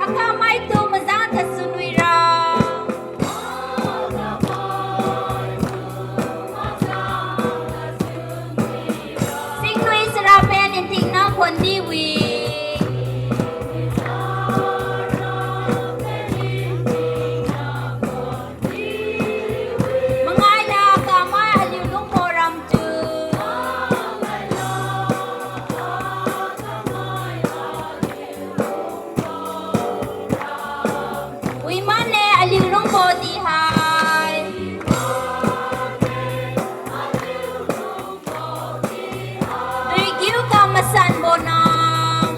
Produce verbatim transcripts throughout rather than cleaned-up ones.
Akamai tu mazang tasun wira. Singnui sarapen ningtingna khon di wi. Mangai la kamai aliu lungbo ram tu. Wiman-e aliu lungbo di hai. Duikiu kam masanbo nam.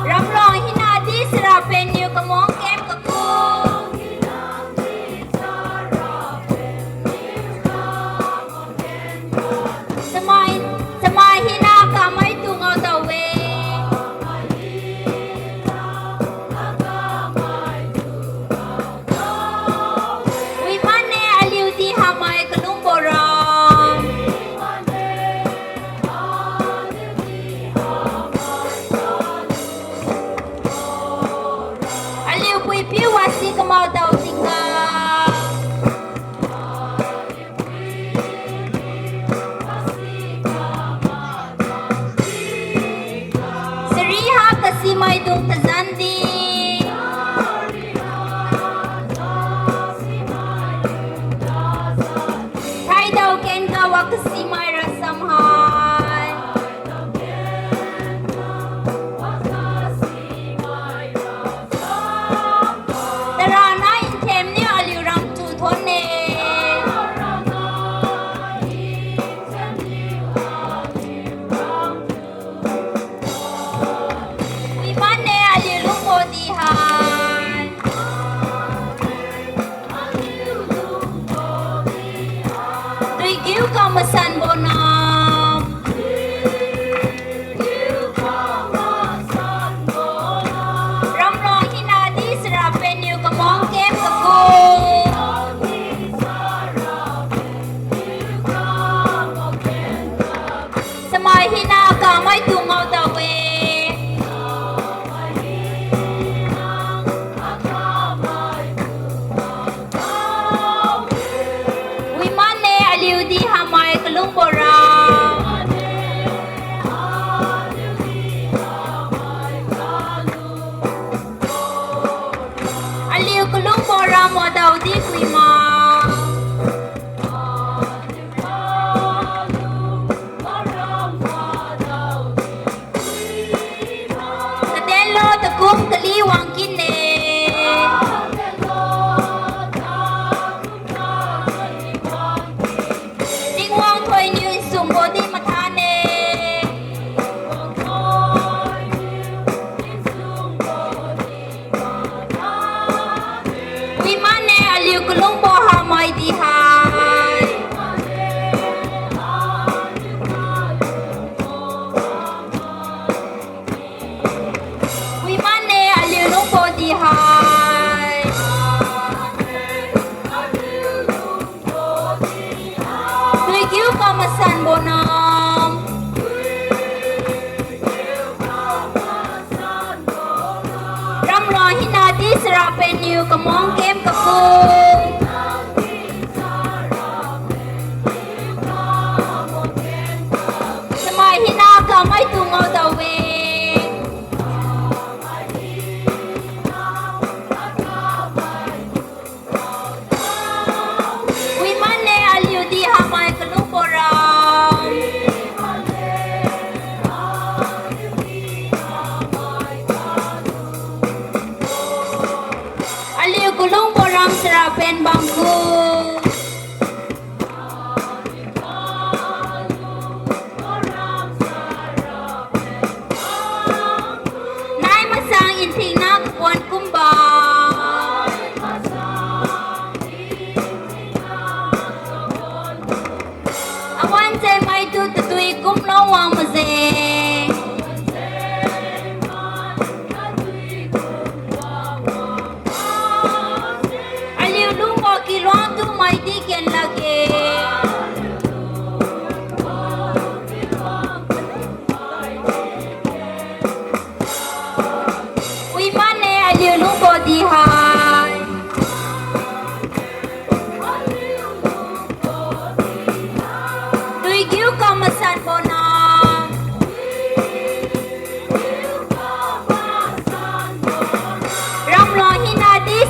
Ramlong hina di sarapen niu kamong kem kaku. Chamai, chamai hina kamai tu ngao dao-e. Wiman-e aliu di hamai kalungbo ram. Aliu puipiu wasi kamao dao tingga. Sari ha kasimaidung tazan di. Thaidao ken ga wa kasimai rasam hai. Tarana nthem niu aliu ram tu thon-e. Wiman-e aliu lungbo di hai. Duikiu kam masanbo nam. Ramlong hina di sarapen niu kamong kem kaku. Chamai hina kamai tu ngao dao-e. Wiman-e aliu di hamai kalungbo ram. Aliu kalungbo ram wadaodi kuima. Kadenlo takum kali wangkinne. Tingwang thoiniu nsumbo di mathane. Wiman-e aliu kalungbo hamai di hai. Wiman-e aliu lungbo di hai. Duikiu kam masanbo nam. Ramlong hina di sarapen niu kamong kem kaku. Chamai hina kamai tu ngao dao-e. Wiman-e aliu di hamai kalungbo ram. Aliu kalungbo ram sarapen bamgu. Nai masang nthingna kapuan kumba. Awan jengmai tu tatui kumlo wang majeng.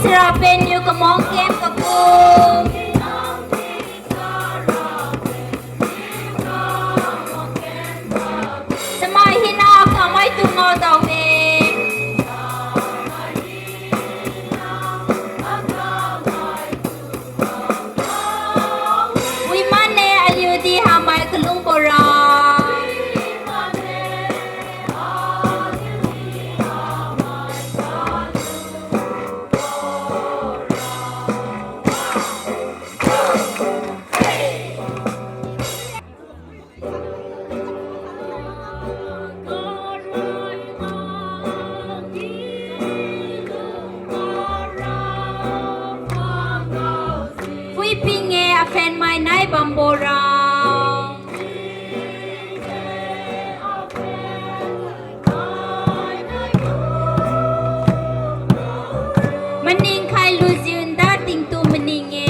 Sarapen niu kamang kem kakum. Samai hina kamai tu ngao daowe. Wiman-e aliudi hamai kalung bora. Phuiping-e aphen mai nai bambora. Maning khai lujiu nda tingtu maning-e.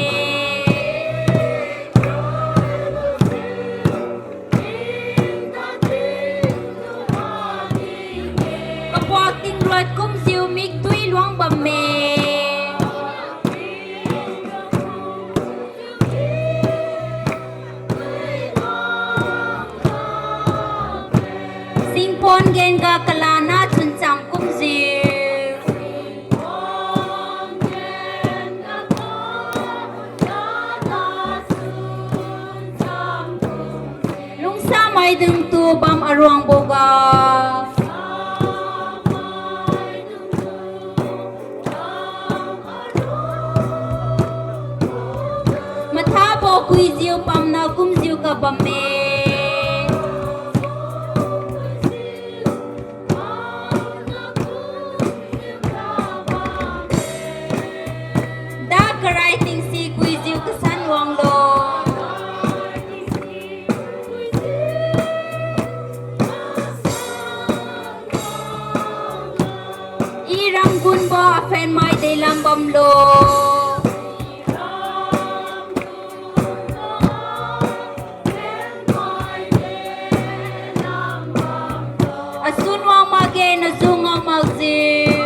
Kapuak tingruat kumjiu mikdui luang bamme. Singpon genga kalana chuncham kumjiu. Lungsa maidungtu bam aruangboga. Mathabo kuijiu pamna kumjiu kabamme. Da karai tingsi kuijiu kasan wanglo. I ramgunbo aphen mai deilam bamlo. Asun wang makge, najung wang makjiu.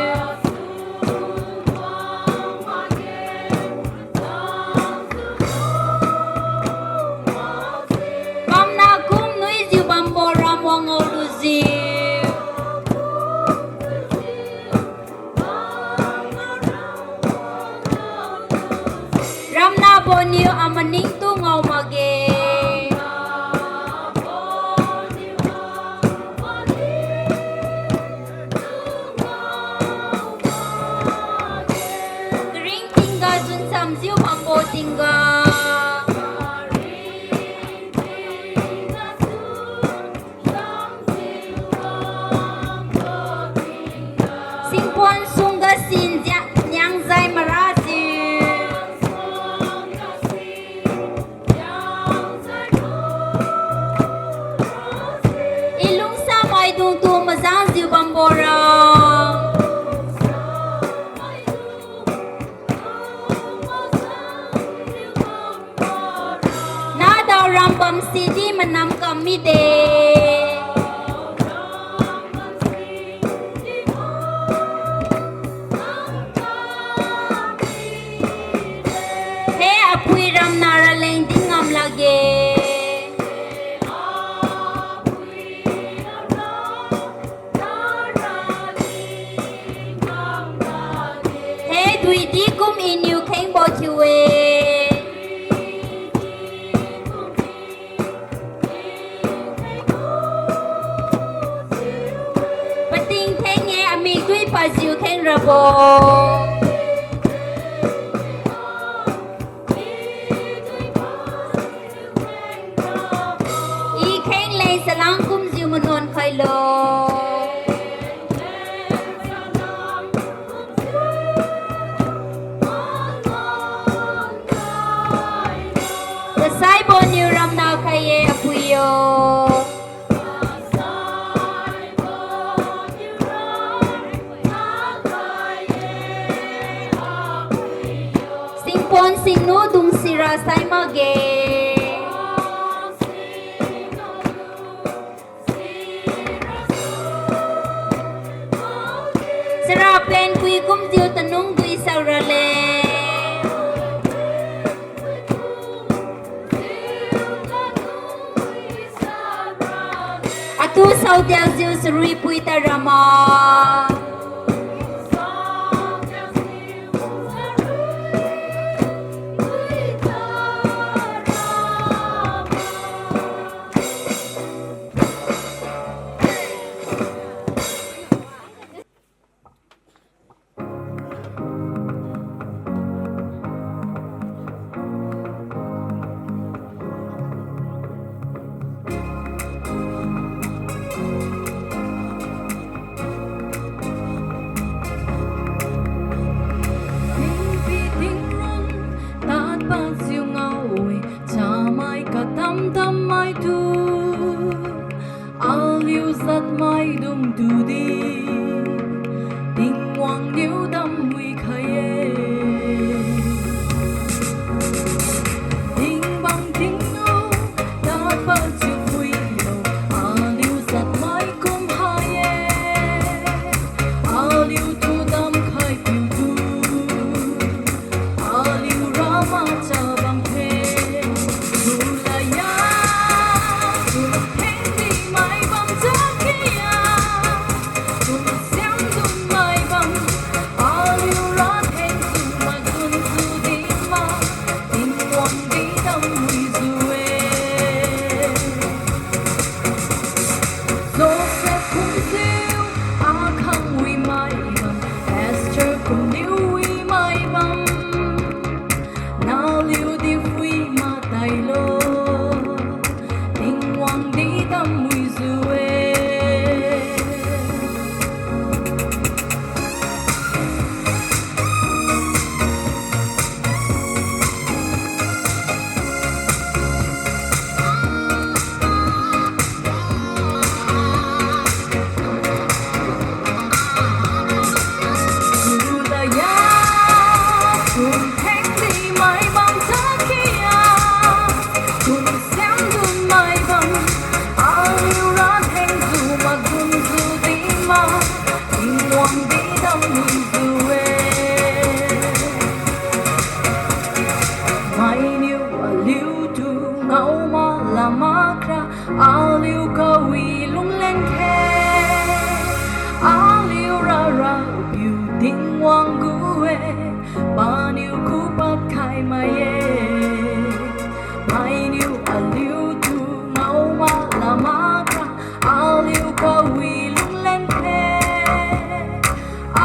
Pamna kum nuijiu bambo ram wang ngao lujiu. Ramnabo niu amaningtu ngao makge. Karing tingga chunsamjiu bambo tingga. Singpon sungga sin jia niangjai marajiu. I lungsa maidungtu majangjiu bambora. Nadao rambam sidi manam kam mide. He apui ramna raleng din ngam lakge. He duidi kum iniu khengbo thiu-e. Pating theng-e amik dui pajiu kheng rabo. I kheng leng salang kumjiu manuan khailo. Kasaibo niu ramna khai-e apui yo. Singpon singnu dung sira sai makge. Sarapen pui kumjiu tanung dui sak rale. Aoteojiu saruipui tadra ma. Tingpi tingrun tadpadjiu ngao-e, chamai katam-tam maitu, aliu jatmaidung tudi, Tingwang niu damwi khai-e. Tingbang tingnu tadpadjiu phuilo, aliu jatmai kum ha-e. Aliutu damkhai piutu, aliura machabang khe. Kulaya, kum thengdi mai bam jakia, kum siamdung mai bam, aliura thengsu magun tudi ma, Tingwang di damwijiu-e. Joseph kumjiu akhang wi mai bam, Esther kumniu wi mai bam, naliu di phui matailo, Tingwang di damwijiu-e. Kulaya, kum thengdi mai bam jakia, kum siamdung mai bam, aliura thengsu magun tudi ma, Tingwang di damwijiu-e. Mainiu aliutu ngao ma lamakra, aliu kawi lunglen khe, aliura Rapiu Tingwang gu-e, paniu kupad khai mai-e. Mainiu aliutu ngao ma lamakra, aliu kawi lunglen khe,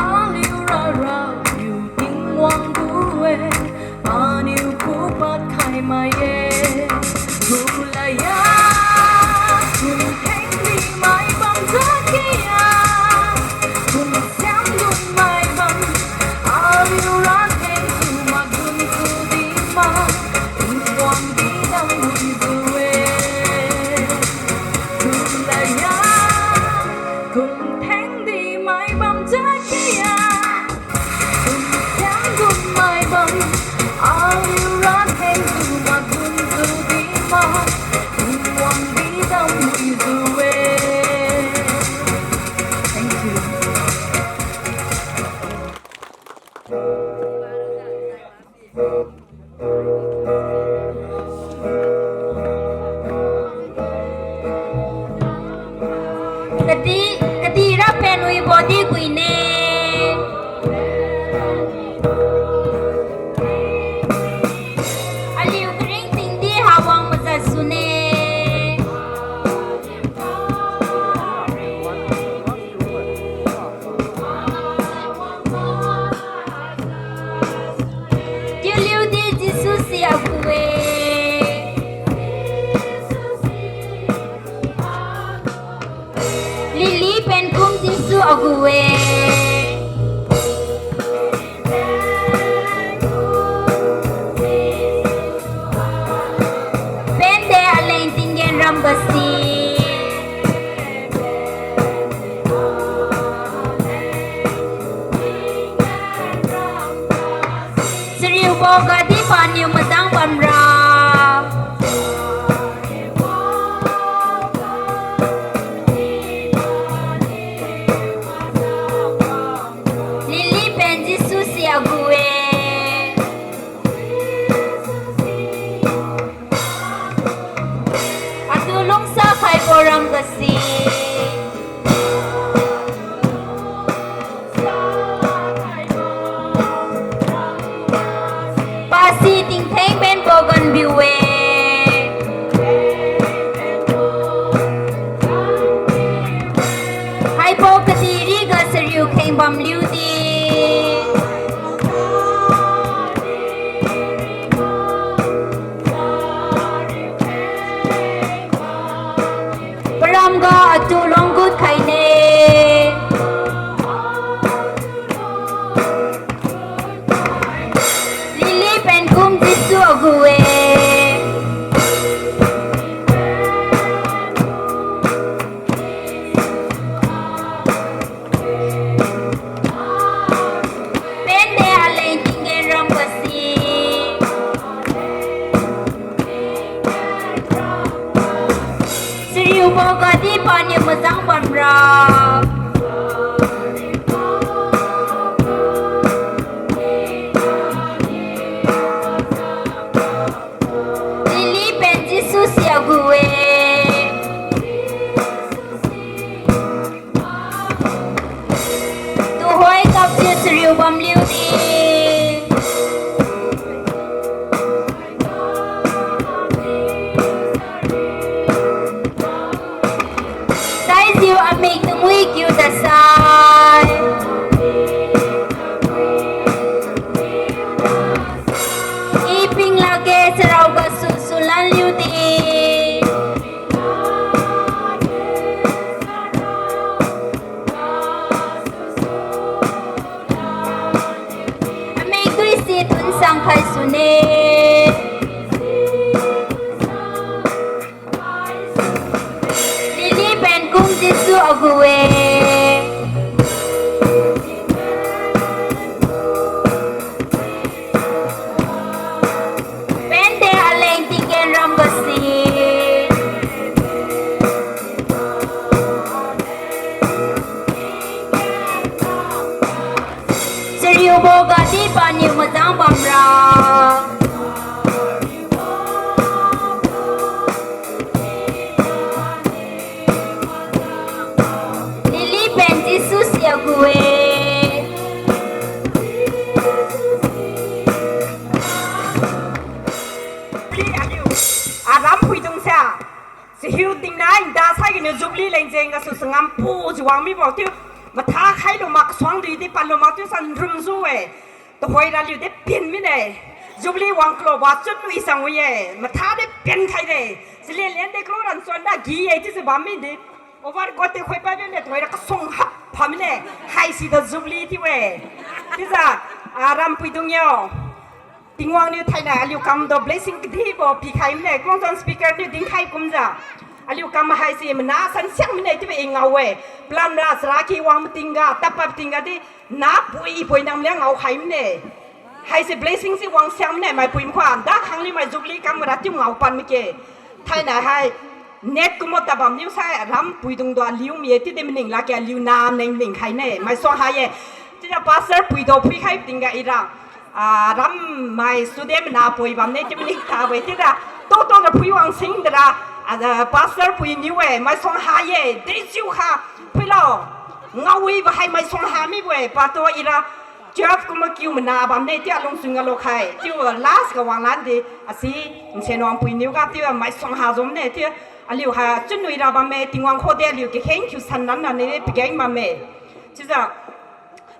aliura Rapiu Tingwang gu-e, paniu kupad khai mai-e. Kulaya, kum thengdi mai bam jakia, kum siamdung mai bam, aliura thengsu magun tudi ma, Tingwang di damwijiu-e. Kulaya, kum thengdi mai bam jakia, kum siamdung mai bam, aliura thengsu magun tudi ma, Tingwang di damwijiu-e. Thank you. Kadi, kadihra pen wibo di kuine. Aliu karingtingdi hawang majat sune. Tiuliudi Jesu si agu-e. Lily pen kum Jesu agu-e. Pende aleng tinggen ramga si. Chariubo gadi paniu madang bamra. Lily pen Jesu si agu-e. Atu lungsa khaibo ramga si. Asi tingtheng benbo ganbiu-e. Haibo kadihriga chariu khengbam liudi paramga atu lunggut khaine. Lily pen kum Jesu agu-e. Pende aleng tinggen ram gasi. Chariubo gadi paniu mazang bamra. Lily pen Jesu si agu-e. Tuhoi kapjiu chariu bamliudi saijiu amik tungwi kiu dasai, i ping lakge charao gasu sulan liudi amik tuisi thunsang khai sune. Lily pen kum Jesu agu-e. Pende aleng tinggen ram gasi. Chariubo gadi paniu mazang bamra. Lily pen Jesu si agu-e. Aram phuidung sa. Sihiu tingna ingda saiginiu Jubilee lengjeng gasu sangam pujiu wang mibo chiu. Matha khailu mak kasuang didi palu mak chiu san rumjiu-e. Tuhoi raliu di pin mine. Jubilee wang kalo wa chunwi sang wi-e. Matha di pin khaide. Sile len de kalo ran suan da gi-e chiujiu bam midi. Overcoat ti khoi pai bine tuhoi ra kasung hap pha mine. Haisi da Jubilee thiu-e. Chiujiu, ah, ram puidung yo. Tingwang niu thainai aliu kamdo blessing kadibo pikhai mine, khuangchang speaker niu dinkhai kumjiu. Aliu kam haise mana san siang mine chiubo i ngao-e. Palamra charaky wang matingga, tappa tingga di, napui-pui nang maliang ngaokhai mine. Haise blessing si wang siang mine, maipui makhua, da khangli mai Jubilee kamra chiu ngao pan make. Thainai hai, net kumbo tabam niu sai, ram puidungtu aliu mi-e, chiudi maning lakge aliu nam neng maning khaine, maisuang ha-e. Chiujiu pastor puitu phuikhai tingga ira. Ah, ram mai student mana pui bamne chiu maning tabo-e chiujiu. Toto na phui wang sing dara, ah, pastor pui niu-e, maisuang ha-e, dejiukha, phuilo. Ngaowibo hai maisuang ha mibo-e, pato ira. Twelve kumbo kiu mana bamne chiu alungchun ga lokhai. Chiu last ga wanglan di, asi, nsen wang pui niu ga chiu maisuang ha jomne chiu. Aliu ha chunwi ra bamme, Tingwang khode aliu kakheng kiu san nan na ne pageng bamme. Chiujiu,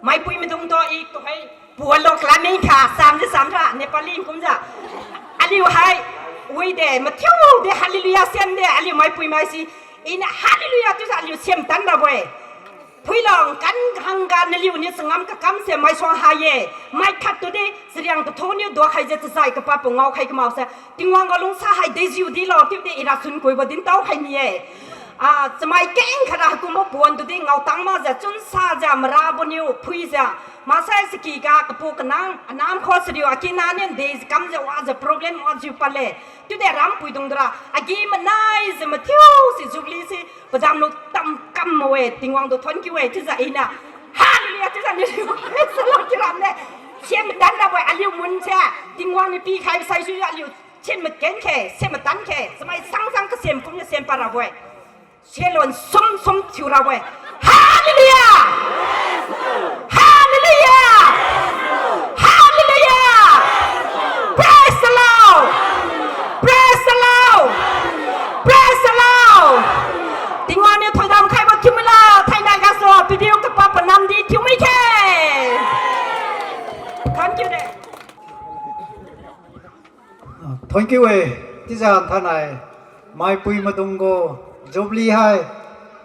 maipui maidungtu i tuhoi, pualok lameng kha, samdi samra, Nepali kumjiu. Aliu hai, wide, mathiu de, hallelujah siam de, aliu maipui maise, iniu hallelujah chiujiu aliu siam tan rabo-e. Phuilo, kan hangga naliuniu changam kakamse maisuang ha-e, mai khat tudi, chariang kathoniu duakhaijiu chazai kapadbo ngaokhai kamao se, Tingwang ga lungsa hai dejiu dilo, chiudi ira sun kuibo dintao khai ni-e. Ah, chamai keng khaira haikumbo puan tudi ngaotang makjiu chunsajiu marabo niu phuijiu. Maksai saki ga kapu kanam, anam kho chariu akina niu de kamjiu wajiu problem wajiu padle. Chiudi ram puidung dura, agi manaijiu mathiu si Jubilee si, pajamlu tam kam ma-e, Tingwang tu thonkiu-e, chiujiu iniu. Hallelujah, chiujiu niu, salo chiu ramne. Siam matan rabo-e, aliu mun se, Tingwang niu pikhaibo saisuijiu aliu, siam maken khe, siam matan khe, chamai sangsang kasem kumjiu siam pad rabo-e. Sialon sum sum thiu rabo-e. Hallelujah! Hallelujah! Hallelujah! Thank you e, chiujiu nthainai maipui maidung gu Jubilee hai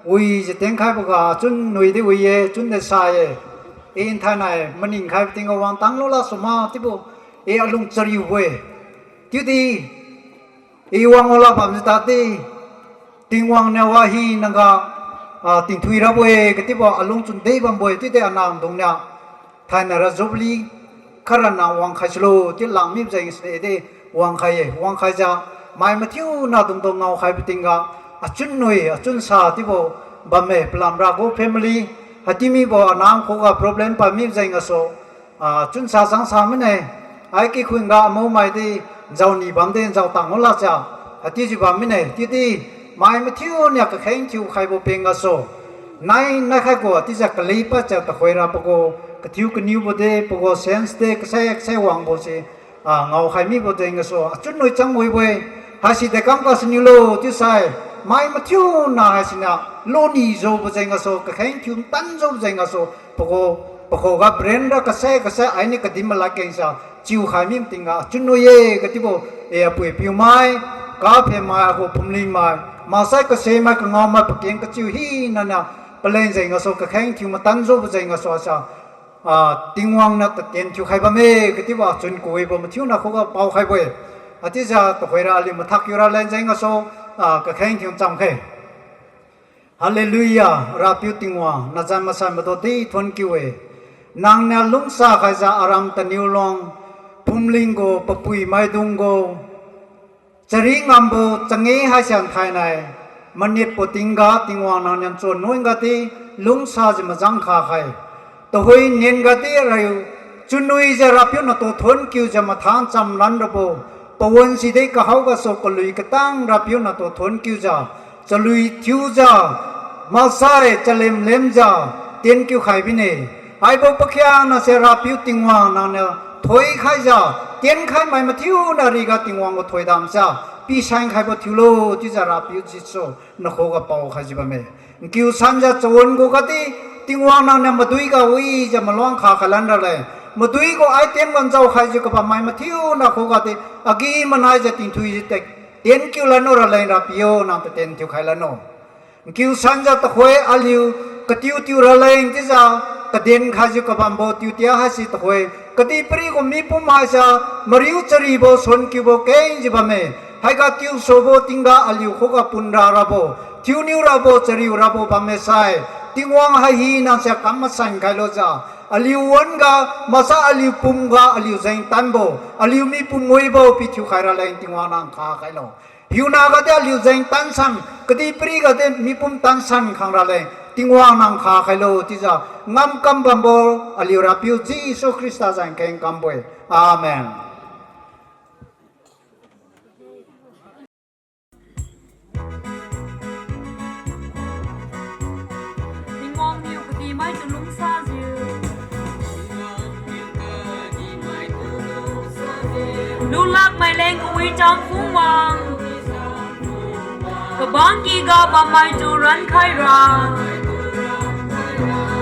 wijiu tengkhaiboga achun nui di wi-e, chun de sa-e. I nthainai maning khaibo tingga wangtang lula suma chiubo i alung chariubo-e. Chiudi i wang wala bamjiu tadi, Tingwang niu wahina ga, ah, tingthui rabo-e, kathiubo alungchun de bambo-e, chiudi anangdung niu thainai ra Jubilee kharana wangkhai sulo chiu langmi jeng sine di wangkhai-e, wangkhaijiu mai mathiu nadungtu ngaokhaibo tingga achun nui, achun sa chiubo bamme, palamra gu family, hati mibo anang khuga problem pami jeng gasu, ah, chunsa changsa mine, ai kikhun ga amaumai di njaoni bamdi njao tang wala cha, hatiujiu bam mine, chiudi mai mathiu niu kakheng thiu khaibo peng gasu, nai nai khaigu chiujiu kali pad cha tuhoira pagu kathiu kaniubo de, pagu sense de, kasai kasai wangbo se, ah, ngaokhai mibo jeng gasu achun nui chang wibo-e. Haisi dekam ga siniulo chiusai, mai mathiu na haisiniu luni jobo jeng gasu, kakheng thiu tan jobo jeng gasu, pagu, pakhuga brand ra kasai kasai ainiu kadin malad kengsa chiukhai mi tingga achun nui-e kathiubo, e apui piumai, kaphe mai, agu phumling mai, maksai kase mai, kangao mai, pakeng kachiu hina niu paleng jeng gasu, kakheng thiu matan jobo jeng gasu sa, ah, Tingwang niu tatien thiukhai bamme kathiubo achun kawibo mathiu na khuga paokhaibo-e. Hatiujiu tuhoira aliu mathak kiu raleng jeng gasu, ah, kakheng thiu chamkhe. Hallelujah, Rapiu Tingwang, nazan masan madodi thonkiu-e. Nangniu lungsa khaijiu aram taniu lung, phumling gu, papui maidung gu, chari ngambo changi haise nthainai manitbo tingga Tingwang nangniu nchun nuan gadi lungsajiu majang kha khai. Tuhoinian gadi ariu chunwijiu Rapiu natu thonkiujiu mathan chamlan rabo, pawan sidi kahao gasu kalui katang Rapiu natu thonkiujiu, chalui thiujiu, maksai chalemlemjiu, tienkiu khai bine. Haibo pakhiangnase Rapiu Tingwang nangniu thoikhaijiu, tienkhai mai mathiu nariga Tingwang gu thoidam sa, pisan khaibo thiulo chiujiu Rapiu Jesu nakhuga paokhaijiu bamme. Nkiu sanjiu chawan gu gadi, Tingwang nangniu madui ga wijiu maluang kha khailan raleng, madui gu ai tien wan jao khaijiu kabam mai mathiu nakhuga di, agi-manaijiu tingthuijiu te, tienkiu lanlo raleng Rapiu nang tatien thiukhai lanlo. Nkiu sanjiu tuhoi aliu katiu tiu raleng chiujiu, kaden khaijiu kabambo tiutia haise tuhoi, kadihpiri gu mipum haise, mariu charibo, suan kiubo kengjiu bamme. Haiga tiusubo tingga aliu khuga pun ra rabo, thiuniu rabo, chariu rabo bamme sai, Tingwang hai hinase kam masan khailujiu, aliu wan-ga, maksai aliu pum ga, aliu jengtanbo, aliu mipum wibo pithiu khai raleng Tingwang nang kha khailo. Hiuna gadi aliu jengtan san, kadihpiri gadi mipum tan san khang raleng Tingwang nang kha khailo chiujiu, ngamkam bambo aliu Rapiu Jesu Khrista jeng kheng kambo-e. Amen. Tingwang niu kadihmaitu lungsajiu, lulakmai leng kawicham phungwang, kabangky ga bammaitu rankhaira,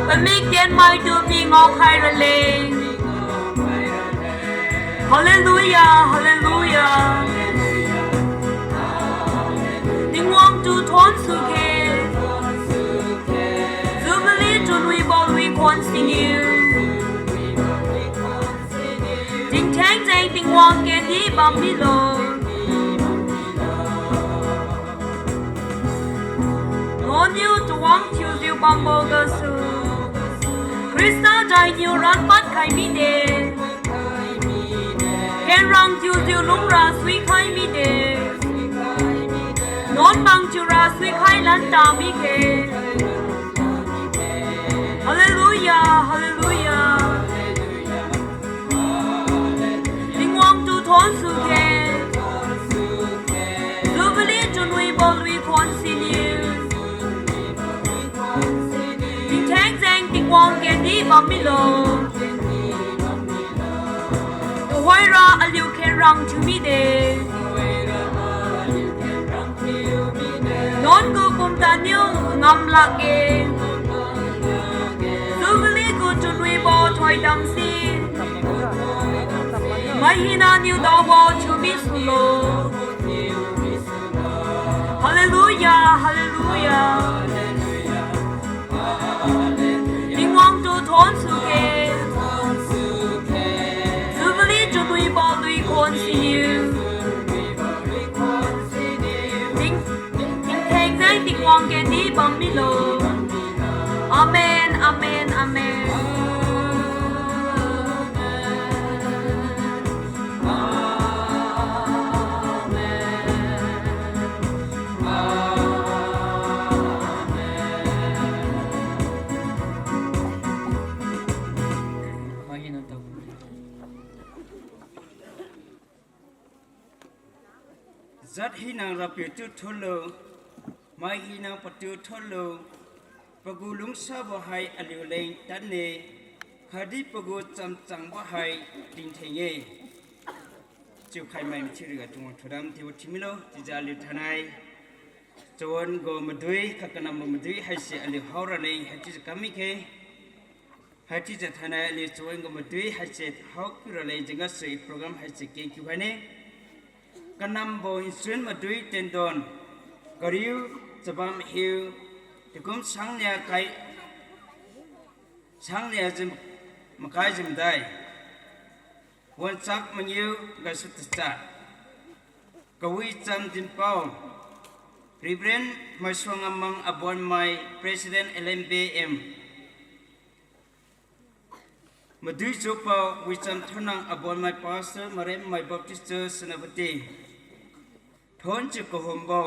pamik tienmaitu pi ngaokhai raleng. Hallelujah, hallelujah. Tingwang tu thuon sukhe. Jubilee chunwibo lui khuan siniu, tingtheng jeng Tingwang kendi bam milo. Noniu chawang thiujiu bambo gasu, Khrista dainiu ranpad khai mide. Khenrang thiujiu lungra suikhai mide. Nuanmang thiura suikhai lanta mikhe. Hallelujah, hallelujah. Tingwang tu thuon sukhe. Jubilee chunwibo lui khuan siniu, tingtheng jeng Tingwang kendi bam milo. Tuhoira aliu khenrang thiu mide. Nuan gu pumtaniu ngam lakge. Jubilee gu chunwibo thoidam si, Mai hina niu daobo thiumi sulo. Hallelujah, hallelujah. Tingwang tu thonsuke. Jubilee chunwibo lui khon siniu. Ting, tingtheng nai Tingwang kedi bam milo. Amen, amen, amen. Jat hina Rapiu tu thonlo, mai hina patu thonlo, pagu lungsabo hai aliu leng tadne, khatdi pagu chamchangbo hai tingtheng-e. Chiukhai mai mathiu riga Tingwang thoidam thiubo thiumilo, chiujiu aliu thainai chawan gu madui, kha kanambo madui haise aliu hao raleng haichiujiu kam mikhe. Haichiujiu thainai aliu chawan gu madui haise hao kiu raleng jenggasu i program haise keng kiu khaine. Kanambo nchun madui tendon, kariu, chabam hiu, tingkum sangnia kai, sangnia jiu makai jiu madai. Wanchak mangiu gasu tachat. Kawicham dinpao, Reverend Maisuangamang Abonmai, President L M B M. Madui jupao Wicham Thonang Abonmai, Pastor Maremmai Baptist Church Senapati. Thonjiu kahumbo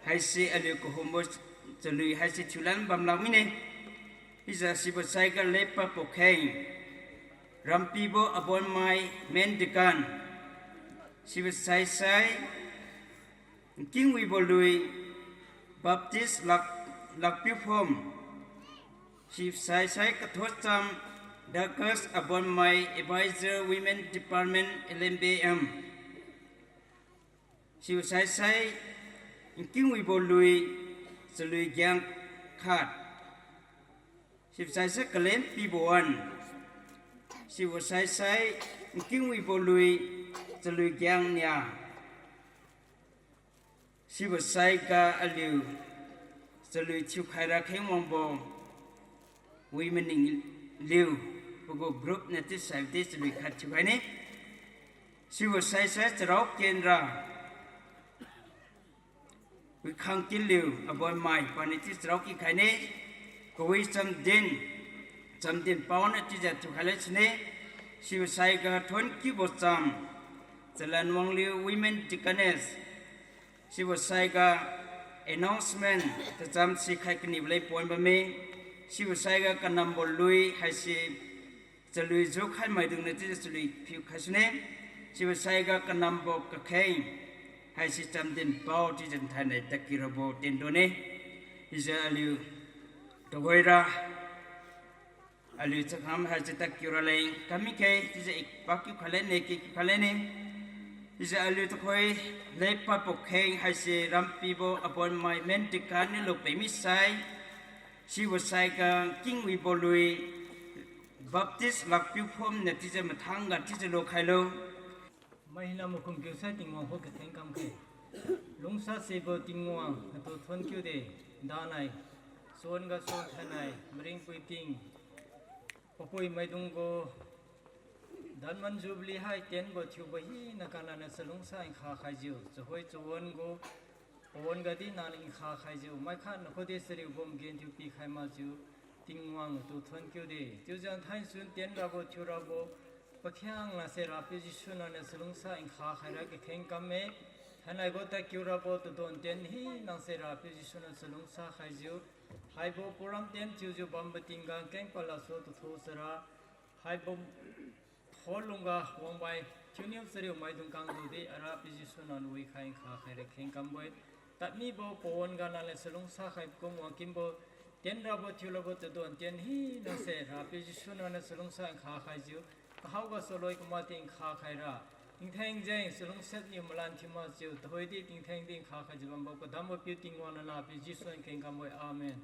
haise aliu kahumbo chalui haise thiulan bamlak mine. Chiujiu sibo saiga lepadbo kheng, Rampibo Abonmai, Main Deacon. Sibo saisai nkingwibo lui, Baptist Lak, Lakpiuphom. Sibo saisai kathocham, Dorcas Abonmai, Advisor, Women Department, L M B M. Sibo saisai nkingwibo lui, chalui giang khat. Sibo saisai kalenpibo wan. Sibo saisai nkingwibo lui, chalui giang nia. Sibo saiga aliu chalui thiukhaira kheng wangbo wi maning liu, pagu group niu chiusai di chalui khat thiukhaine. Sibo saisai charao kenra Wikhangkinliu Abonmai paniu chiu charao kikhaine. Kawicham din, Chamdinpao niu chiujiu thiukhai lasune. Sibo saiga thonkiubo cham, Chalanwangliu Women Deaconess. Sibo saiga announcement tacham sikhai kanibo leng pon bamme. Sibo saiga kanambo lui haise chalui jukhai maidungniu chiujiu chalui phiukhai sune. Sibo saiga kanambo kakheng haise Chamdinpao chiujiu thainai tadkiurabo tendonne. Chiujiu aliu tuhoira aliu chakam haise tadkiu raleng kam mikhe, chiujiu i pakiu khalenne, kekiu khalenne. Chiujiu aliu tuhoi lepadbo kheng haise Rampibo Abonmai Main Deacon niu lupad misai, sibo saiga nkingwibo lui, Baptist Lakpiuphom niu chiujiu mathangga chiujiu lukhailo. Mai hina makum kiusai Tingwang khuga katheng kamkhe. Lungsasibo Tingwang natu thonkiude, danai, suan gasu thainai maringpui ting, papui maidung gu Diamond Jubilee hai tenbo thiubo hina kananiu chalungsa nkha khaijiu, chahoi chawan gu pawan gadi naniu nkha khaijiu, maikhat nakhude chariubo magenthiu pikhai makjiu, Tingwang natu thonkiude. Chiujiu thainai sun ten rabo thiu rabo pakhiangnase Rapiu Jesu nangniu chalungsa nkha khaira kakheng kamme. Thainai gu tadkiu rabo tadon ten hinase Rapiu Jesu nangniu chalungsa khaijiu, haibo program ten thiujiu bambo tingga keng palasu tathu sara, haibo kholungga wangmai, thiuniu chariu maidung kangtudi Arapiu Jesu nangniu wikhai nkha khaira kheng kambo-e. Tadmibo pawan ga nangniu chalungsa khai kum wangkinbo, ten rabo thiu rabo tadon ten hinase Rapiu Jesu nangniu chalungsa nkha khaijiu, kahao gasu loi kamak di nkha khaira, tingtheng jeng chalungsa niu malan thiu makjiu, tuhoidi tingtheng di nkha khaijiu bambo kadambo Piu Tingwang nangniu Piu Jesu nangniu kheng kambo-e. Amen.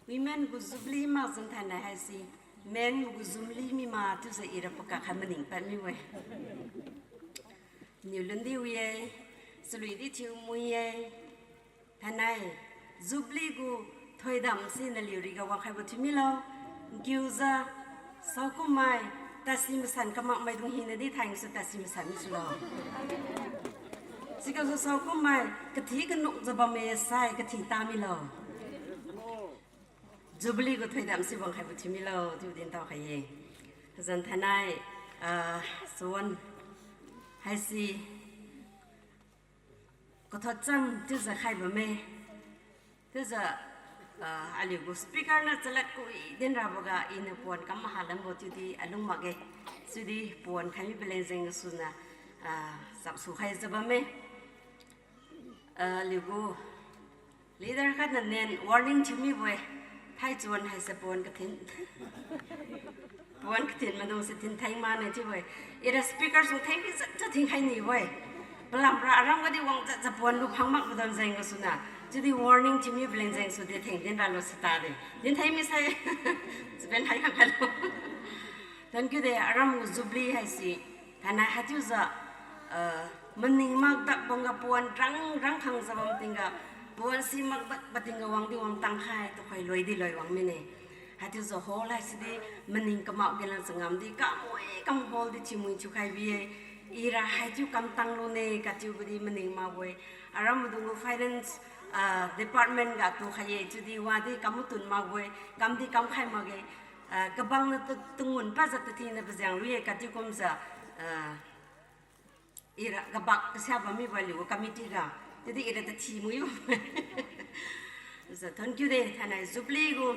Women gu jubilee makjiu thainai haise men gu jubilee mima chiujiu ira pakak khai maning pad mibo-e. Niu lundi wi-e, chalui di thiu mui-e. Thainai jubilee gu thoidam si naliu riga wangkhaibo thiu milo. Nkiujiu saokum mai, tasi masan kamak maidung hinadi thainai su tasi masan misulo. Sigasu saokum mai kathi kanukjiu bamme sai kathi ta milo. Jubilee gu thoidam si wangkhaibo thiu milo chiu dintao khai-e. Hazan thainai, ah, suan haise kathotcham chiujiu khai bamme. Chiujiu, ah, aliu gu speaker niu chalad kui din raboga iniu pon kam mahalanbo chiudi alung makge. Chiudi pon khai mi paleng jeng gasuniu, ah, chapsu khaijiu bamme. Ah, aliu gu leader khatniu nen warning thiu mibo-e. Thaichun haise pon kathin, pon kathin maidung se thintheng mane chiubo-e. Ira speaker sung theng di jat jat thinkhai nibo-e. Palamra aram gadi wang jat jat pon lu phang mak maidung jeng gasuniu. Chiudi warning thiu mi paleng jeng su de theng din ralo sita de. Dintheng misai. Chiben hai khang khailo. Thank you de, aram gu jubilee haise thainai haichiujiu, ah, maning makdak bamga pon rang rang khangjiu bam tingga, pon si makdak patingga wangdi wangtang khai tukhoi loidi loi wang mine. Haichiujiu hall haisidi maning kamak genlan changam di kamui kam hall di thiumui thiukhai bi-e. Ira haichiu kamtang lune kachiubo di maning makbo-e. Aram maidung gu finance, ah, department ga tukhai-e chiudi wadi kam matun makbo-e. Kamdi kamkhai makge. Ah, kabang niu tu, tungun pajiu tathina pajiang lui-e katiu kumjiu, ah, ira kabak kasia bam mibo aliu gu committee ga. Chiudi ira tathi mui bam. Jiu thank you de, thainai jubilee gu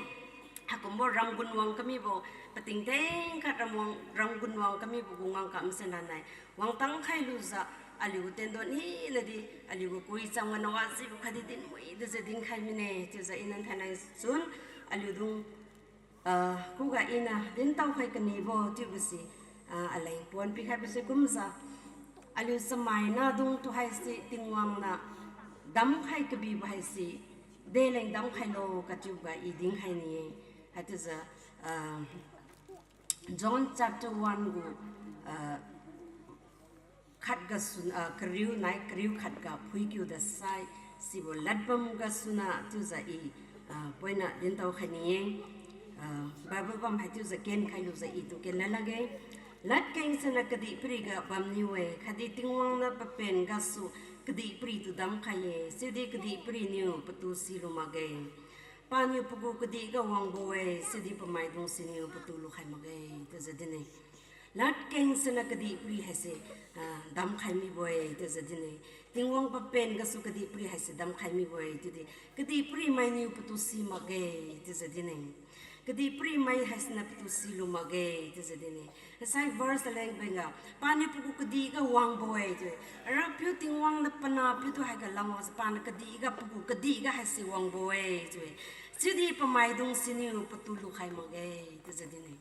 haikumbo ramgun wang kamibo, pating teng khat ramwang, ramgun wang kamibo gu ngangkam sen ranai wangtang khailujiu, aliu gu tendon hinadi aliu gu kui cham ga nawa jibo khatdi dinmui dijiu dinkhai mine chiujiu iniu thainai chun aliudung, ah, khuga iniu dintao khai kanibo chiubo se, ah, aleng pon pikhaibo se kumjiu, aliu chamaina dung tu haise Tingwang niu damkhai kabibo haise deleng damkhailo kachiuga i dinkhai ni-e. Haichiujiu, ah, John chapter one gu, ah, khat gasu, ah, kariu nai kariu khat ga phuikiu dasai, sibo ladbam gasuniu chiujiu i, ah, poiniu dintao khai ni-e. Ah, Bible bam haichiujiu kenkhai lujiu i tu kenlan lakge. Ladkeng siniu kadihpiri ga bamniu-e, khatdi Tingwang niu papen gasu kadihpiri tu damkhai-e, chiudi kadihpiri niu patu silu makge. Paniu pagu kadihga wangbo-e, chiudi pamaidung siniu patu lukhai makge, chiujiu din-e. Ladkeng siniu kadihpiri haise, ah, damkhai mibo-e, chiujiu din-e. Tingwang papen gasu kadihpiri haise damkhai mibo-e, chiudi kadihpiri mainiu patu si makge, chiujiu din-e. Kadihpiri mai haisiniu patu silu makge, chiujiu din-e. Sai verse leng benga, paniu pagu kadihga wangbo-e chiu-e. Arapiu Tingwang niu panahpiu tu haiga langwangjiu paniu kadihga pagu kadihga haise wangbo-e chiu-e. Chiudi pamaidung siniu patu lukhai makge, chiujiu din-e.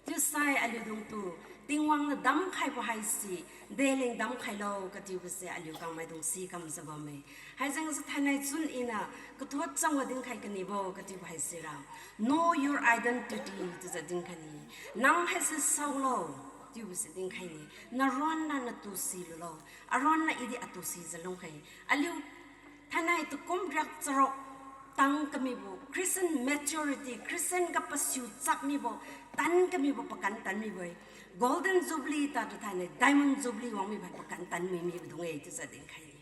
Chiusai aliudungtu Tingwang niu damkhaibo haise deleng damkhailo katiubose aliu kangmaidung si kamjiu bamme. Haijengsu thainai chun iniu kathot changga dinkhai kanibo katiubo haisira, know your identity chiujiu dinkhai ni. Nang haise saolo, chiubose dinkhai ni. Naron niu natu silulo. Aron niu idi atu sijiu lungkhai. Aliu thainai tukum riak charuk tang kamibo, Christian maturity, Christian ga pasiu chap mibo, tan kamibo pakan tan mibo-e. Golden Jubilee tatu thainai Diamond Jubilee wang mibo hai pakan tan mi mibo dung-e chiujiu dinkhai ni.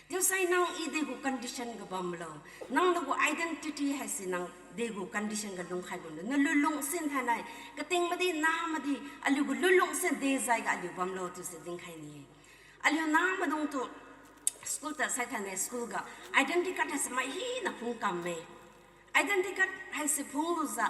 Chiusai nang i degu condition ga bamlo, nang nagu identity haise nang degu condition ga lungkhai bamlo, nalulung sin thainai, kating madi, nah madi, aliu gu lulung sin dejai ga aliu bamlo chiuse dinkhai ni. Aliu nah maidungtu school ta sai thainai school ga identity card haise mai hina phung kamme. Identity card haise phunglujiu,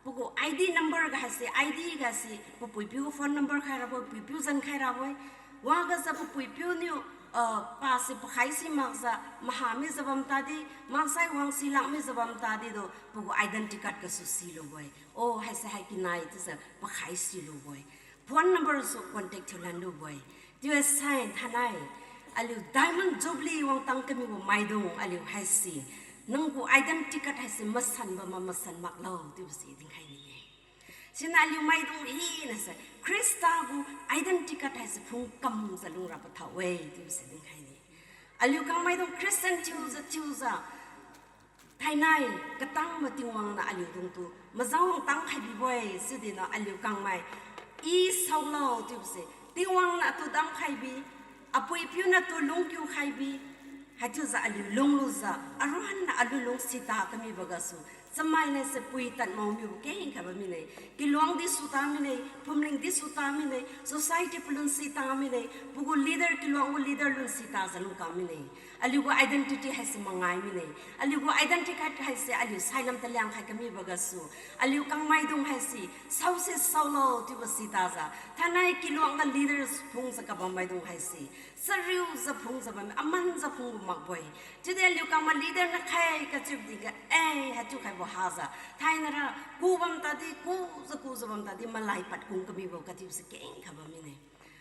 pagu I D number ga haise, I D ga se papuipiu phone number khai rabo-e, puipiu zan khai rabo-e. Wagajiu papuipiu niu, ah, pase pakhai si makjiu maha mijiu bam tadi, maksai wang si lak mijiu bam tadi tu pagu identity card gasu silubo-e. O, haise hai kinai chiujiu pakhai silubo-e. Phone number su contact thiulan lubo-e. Chiusai thainai, aliu Diamond Jubilee wangtang kamibo maidung aliu haise Nang gu identity card haise masan bam ma masan maklo chiubo si dinkhai ni-e. Siniu aliu maidung hinase Khrista gu identity card haise phung kamjiu lungra pathao-e chiubo si dinkhai ni. Aliu kangmaidung Christian thiujiu thiujiu, thainai katang ma Tingwang niu aliudungtu majang wangtang khai bibo-e, sidiniu aliu kangmai, I saolo chiubo se, Tingwang niu atu damkhai bi, apui-apiu niu atu lungkiu khai bi, haichiujiu aliu lunglujiu, aruan niu aliu lung sita kamibo gasu, chamai nai se pui tad mao mibo kengkha bam mine, kiluang di suta mine, phumling di suta mine, society palun sita mine, pagu leader kiluang gu leader lun sitajiu lungkam mine. Aliu gu identity haise mangai mine. Aliu gu identity card haise aliu sailam taliang khai kamibo gasu, aliu kangmaidung haise, saose saolo chiubo sitajiu, thainai kiluang ga leaders phungjiu kabam maidung haise, chariujiu phungjiu bamme, amanjiu phungbo makbo-e. Chiudi aliu kangmai leader na khai kachiubo tingga, eh, haichiu khaibo hajiu, thainai ra ku bam tadi, kujiu kujiu bam tadi, malai pad kung kamibo katiubo se kengkha bam mine.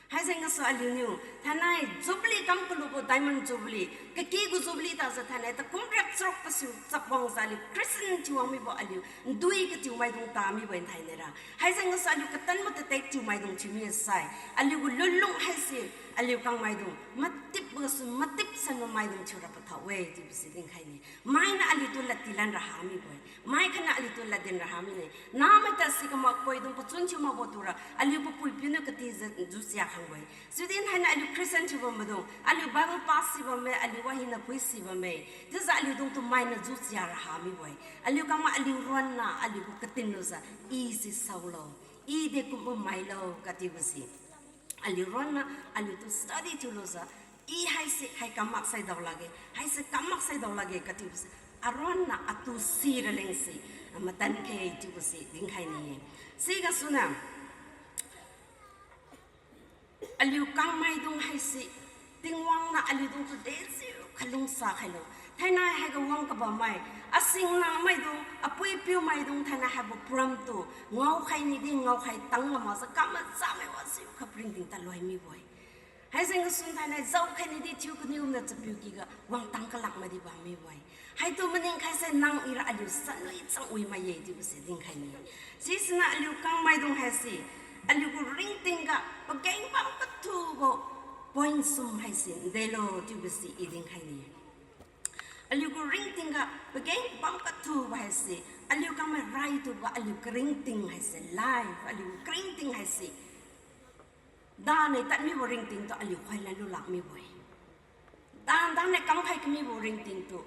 Haijeng gasu aliuniu thainai Jubilee kam kalubo Diamond Jubilee, kaki gu Jubilee tajiu thainai takum riak charuk pasiu chapwangjiu aliu Christian thiu wang mibo aliu ndui katiu maidung ta mibo-e thainai ra. Haijeng gasu aliu katanbo tatek thiu maidung thiu misai, aliu gu lunlung haise, aliu kangmaidung matip gasu matip sanbo maidung thiura pathao-e chiubo se dinkhai ni. Mainiu aliutu ladtilan raha mibo-e. Mai khatniu aliutu ladtin raha mine. Namai tasi kamak poidung pachun thiu makbo tura aliu papui-apiu niu katijiu jusia khangbo-e. Chiudi thainai aliu Christian thiu bam maidung, aliu Bible pass si bamme, aliu wahina phui si bamme. Chiujiu aliudungtu mainiu jusia raha mibo-e. Aliu kangmai aliu ruanna aliu gu katin lujiu, I si saolo, I dekumbo mailo katiubo si aliu ruanna aliutu study thiulujiu, I haise hai kam maksai dao lakge, haise kam maksai dao lakge katiubo se, aruanna atu si raleng si, matan khe chiubo si dinkhai ni-e. Sigasuniu aliu kangmaidung haise, Tingwang niu aliudungtu dejiukha lungsa khailo. Thainai haiga wang kabammai, asingna maidung, apui-apiu maidung thainai haibo program tu ngaokhai nidi ngaokhai tang ga makjiu kam macha mai wajiukha paringting tadloi mibo-e. Haijeng gasu thainai jaokhai nidi thiu kaniu niu chapiu kyga wangtang kalak madi bam mibo-e. Haitu maning khaise nang ira aliu sanwi changwi mai ye chiubo se dinkhai ni. Sisiniu aliu kangmaidung haise, aliu gu ringting ga pageng bam kathubo point sum haise ndelo chiubo se I dinkhai ni. Aliu gu ringting ga pageng bam kathubo haise, aliu kangmai raitubo aliu karingting haise, life aliu gu karingting haise, dane tadmibo ringting tu aliu khoilan lulak mibo-e. Dan, dane kamkhai kamibo ringting tu,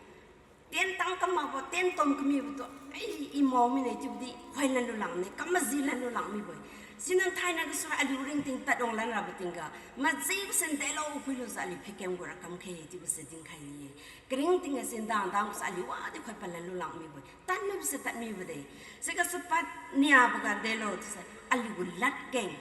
tien tang kamakbo, tien tom kamibo tu, ai, I mao mine chiubodi khoilan lulak ne, kam majilan lulak mibo-e. Siniu thainai gasura aliu ringting tadwang lan rabo tingga, majibo se ndelo phuilujiu aliu phikem gura kamkhe chiubo se dinkhai ni-e. Karingting ga sin dang dang sa aliu wadi khoi palan lulak mibo-e. Tadmibo se tadmibo de. Sigasu pad niaboga ndelo chiuse aliu gu ladkeng.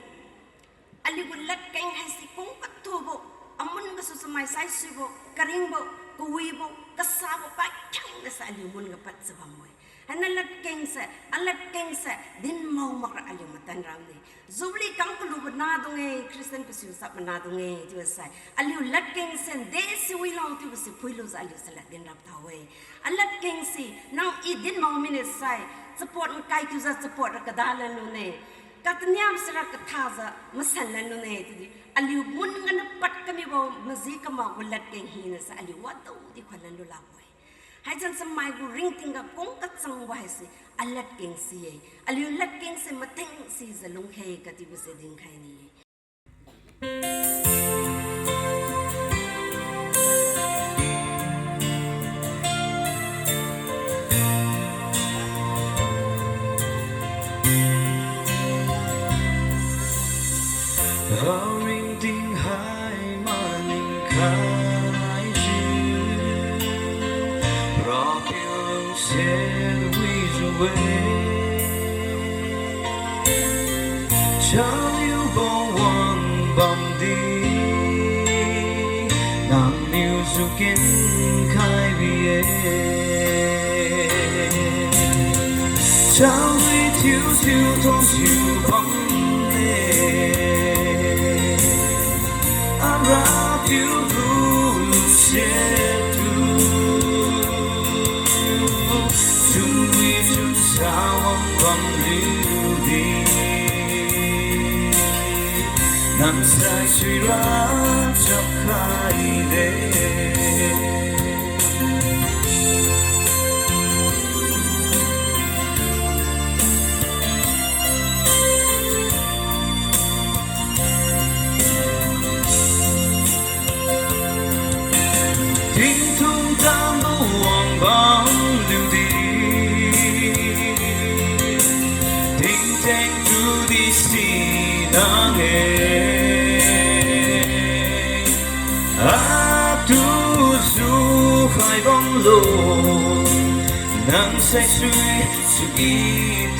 Aliu gu ladkeng haise kung kathubo, amun gasu chamai saisuibo, karingbo, kawibo, kasabo pakhiangnase aliu mun ga padjiu bambo-e. Hainiu ladkeng se, aladkeng se din mao makra aliu matan ram ne. Jubilee kam kalubo nadung-e, Christian pasiu sap manadung-e chiusai, aliu ladkeng se nde siwilo chiubo se phuilujiu aliu chalad din rap tao-e. Aladkeng se nang I din mao mine sai, chapot nkai kiujiu chapot ra kada lanlune. Kataniam sira kathajiu masan lanlune chiudi aliu mun ganiu pad kamibo maji kamakbo ladkeng hinase aliu wadaodi khoilan lulakbo-e. Haijan chamai gu ringting ga kung kachangbo haise aladkeng si-e. Aliu ladkeng se mateng sijiu lungkhe katiubo se dinkhai ni-e. Aringting hai maning khaijiu, Rapiu lungsiat wijiu-e. Chaliubo wang bamdi, nangniu juken khai bi-e. Chawdui thiuthiu thonjiu bamme, Arapiu gu lungsiat tu. Nang saisuira chakhaide. Tingthung tambo wangbam liudi, tingtheng tudi sinang-e. Atu jukhai bamlo, nang saisui sui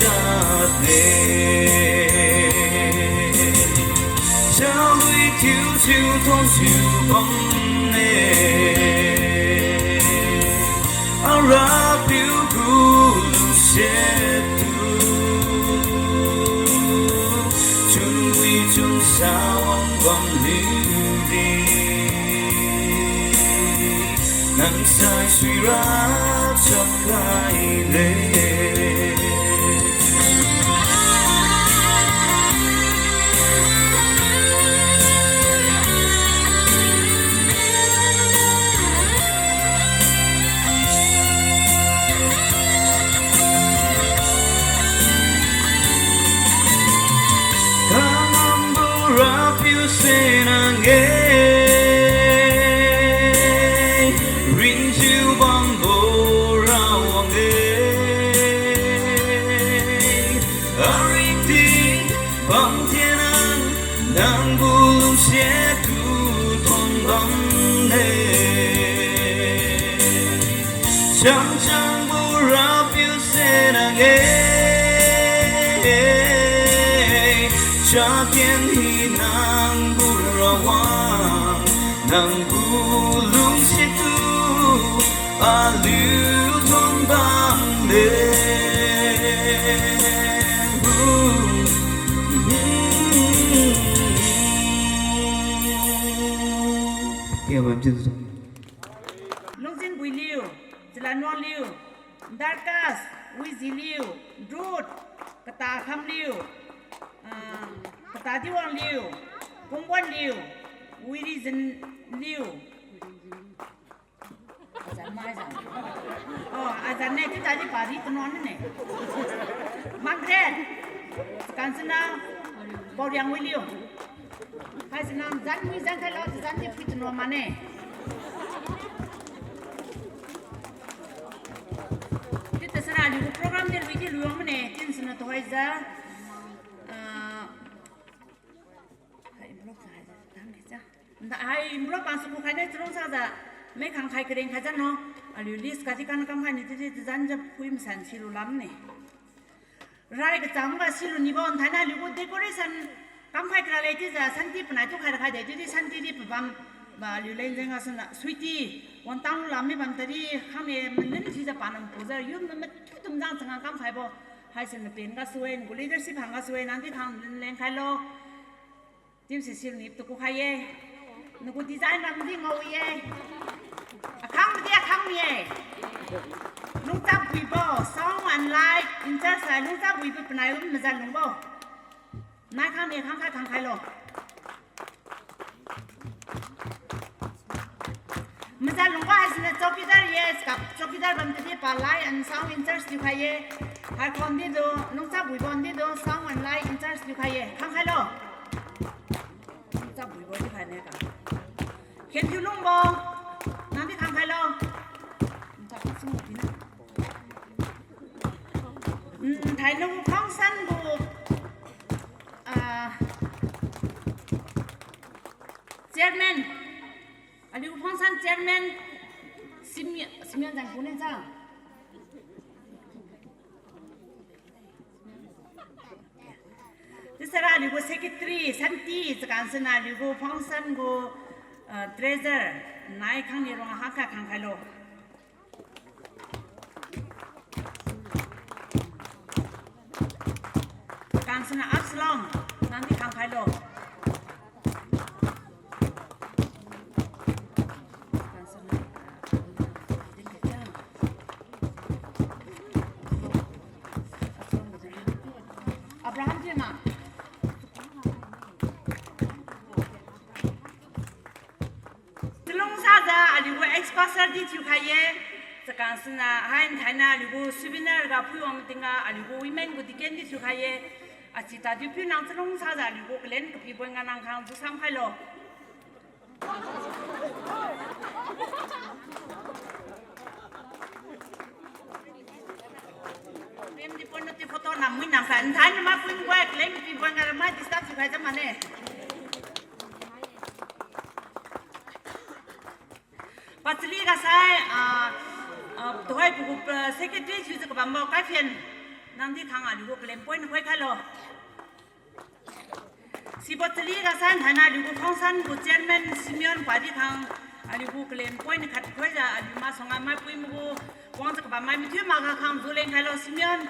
tadne. Chalui thiujiu thonjiu bamme. Arapiu gu lungsiat tu, chunwi chunsa wangbam liudi, nang saisuira chakhaide. Kangambo Rapiu se nang-e, ringjiu bambo Rawang-e. Aringting bam thinang, nang gu lungsiat tu thon bamne. Changchangbo Rapiu se nang-e, chatian hinang gu Rawang, nang gu lungsiat tu aliu thon bamde. Lungzinbui liu, Chalanwang liu, Darkas, Wiziliu, Ruth, Kata Khamliu, ah, Kata Diwang liu, Kungwan liu, Wirizen liu. Azan mai zan. Oh, azan ne, chiu tadi padi tanuan ne. Margaret, kansana, Paoriang wi liu. Haisana zan mi zan khailo, zan di pui tanuan mane. Chiu tasara aliu gu program di lui di lui wang mane, chiusana tuhoijiu, ah, Hai envelope sa haijiu tang khaijiu. Nda hai envelope pang suku khaine chalungsajiu. Mai khang khai kareng khaijiu no. Aliu list kadi kan kamkhai ni chiudi tazanjiu phui masan silu lamne. Rai kachangga silu nibo nthaina aliu gu decoration kamkhai karale chiujiu santi panai tu khai rakhai de chiudi santi di pabam ba aliu leng jeng gasuna sweetie. Wangtang lam mi bam tadi khangne manun thiujiu panam pujiu yum na matu tumjang changa kamkhaibo. Haisana pen gasu-e, nagu leadership hang gasu-e, nangdi khang leng khailo. Team si sil ni tu kukhai-e. Nagu design ram di ngao-e. Akhang di akhang ni-e. Lungchap buibo, sound and light, in charge hai lungchap buibo panai um mazan lungbo. Nai khang ni khang khai khang khailo. Mazan lungbo haisiniu chowkidar ye, kap chowkidar bam tadi pa light and sound in charge thiukhai ye. Haikhon di du, lungchap buibo di du, sound and light in charge thiukhai ye. Khang khailo. Lungchap buibo thiukhai ne ka. Khen thiu lungbo. Nangdi khang khailo. Lungchap sung pina. Mm, thainai gu function gu, ah, chairman. Aliu function chairman, Simeon, Simeon jang kune sa. Chiusara aliu gu secretary, Santi, chakansana aliu gu function gu, ah, treasurer, nai khang ni rong hangkha khang khailo. Kansana Absalom, nangdi khang khailo. Abraham jina. Aliugu ex-pastor di thiukhai ye, chakang siniu hai nthainiu aliugu souvenir ga phuiwang tingga aliugu women gu deacon di thiukhai ye, achi tadi piu nang chalungsajiu aliugu kalen kapibo nga nang khang ju samkhailo. Pem di pon nati photo nam mui nam kha. Nthai nama pun gua claim pi bon ngara mai disturb thiukhai jam mane. Pachali ga sai, ah, ah, tuhoi pugu, ah, secretary thiujiu kabambo Kaiphen. Nangdi khang aliugu claim point khoikhailo. Sibo chali ga sai nthainiu aliugu function gu chairman Simeon padi khang aliugu claim point khat khoijiu aliu masuangga maipui magu wangjiu kabammai mathiu makga khang juleng khailo Simeon.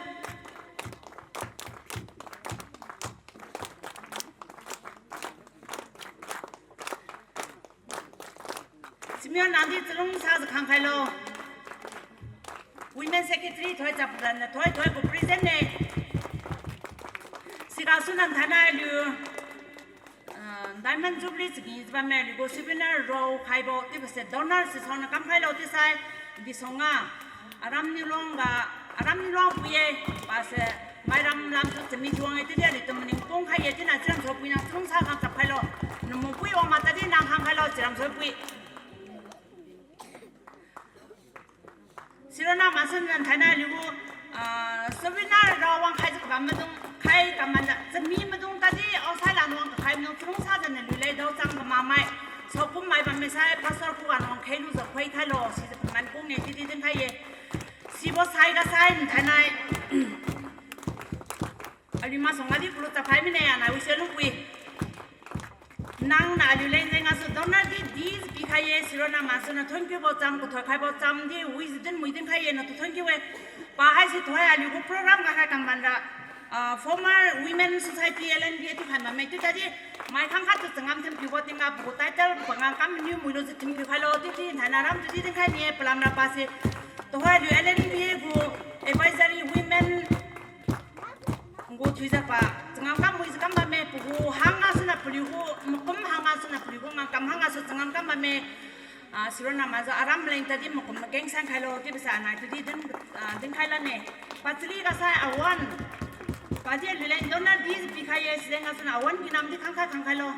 Simeon nangdi chalungsajiu khangkhailo. Women Secretary thoi chaplan na thoi thoi gu present ne. Sigasu nang thainai aliu, ah, Diamond Jubilee chagi jiu bamme aliugu souvenir raokhaibo chiubose donor si saoniu kamkhailo chiusai, disuangga, aram niu luangga, aram niu luang pui-e, pase mairam lamsu chami thuang-e chiudi aliutu maning pungkhai-e chiuna chiuram saopui nang chalungsa khang chapkhailo. Namu pui wang matadi nang khangkhailo chiuram saopui. Sirona masun ran thainai aliugu, ah, souvenir ra wangkhaijiu kabam maidung, khai kaman chami maidung tadi outside lan wang kakhai maidung chalungsajiu naliu leng daochang kamakmai. Saokum mai bamme sai pastor khuga wang khailujiu khoikhailo sijiu kaman kung-e chiudi dinkhai-e. Sibo saiga sai nthainai aliu masuangga di kalu chapkhai mine anai wise lungpui. Nangniu aliu leng jeng gasu donor di dijiu pikhai-e, sirona masun na thank you bo cham, kathoikhaibo cham di wijiu dinmui dinkhai-e natu thank you-e. Pa haise thoi aliugu program ga khai kamban ra, ah, former Women Society L N B A tu khai bamme chiu tadi mai khangkhat tu changam thinpiubo tingga pagu title pangam kam niu muilujiu thinpiukhailo chiudi thainai ram tudi dinkhai ni-e palamra pase. Tuhoi aliu L N B A gu advisory women gu thuijiu pa changam kam muijiu kam bamme pagu hangga suna paliugu makum hangga suna paliugu ngam kam hanggasu changam kam bamme, ah, sirona majiu aram leng tadi makum makeng sankhailo chiubose anai tudi din, ah, dinkhai lane. Pachali ga sai awan. Padi aliu leng donor dijiu pikhai-e sijeng gasuna awan kinam di khangkha khangkhailo.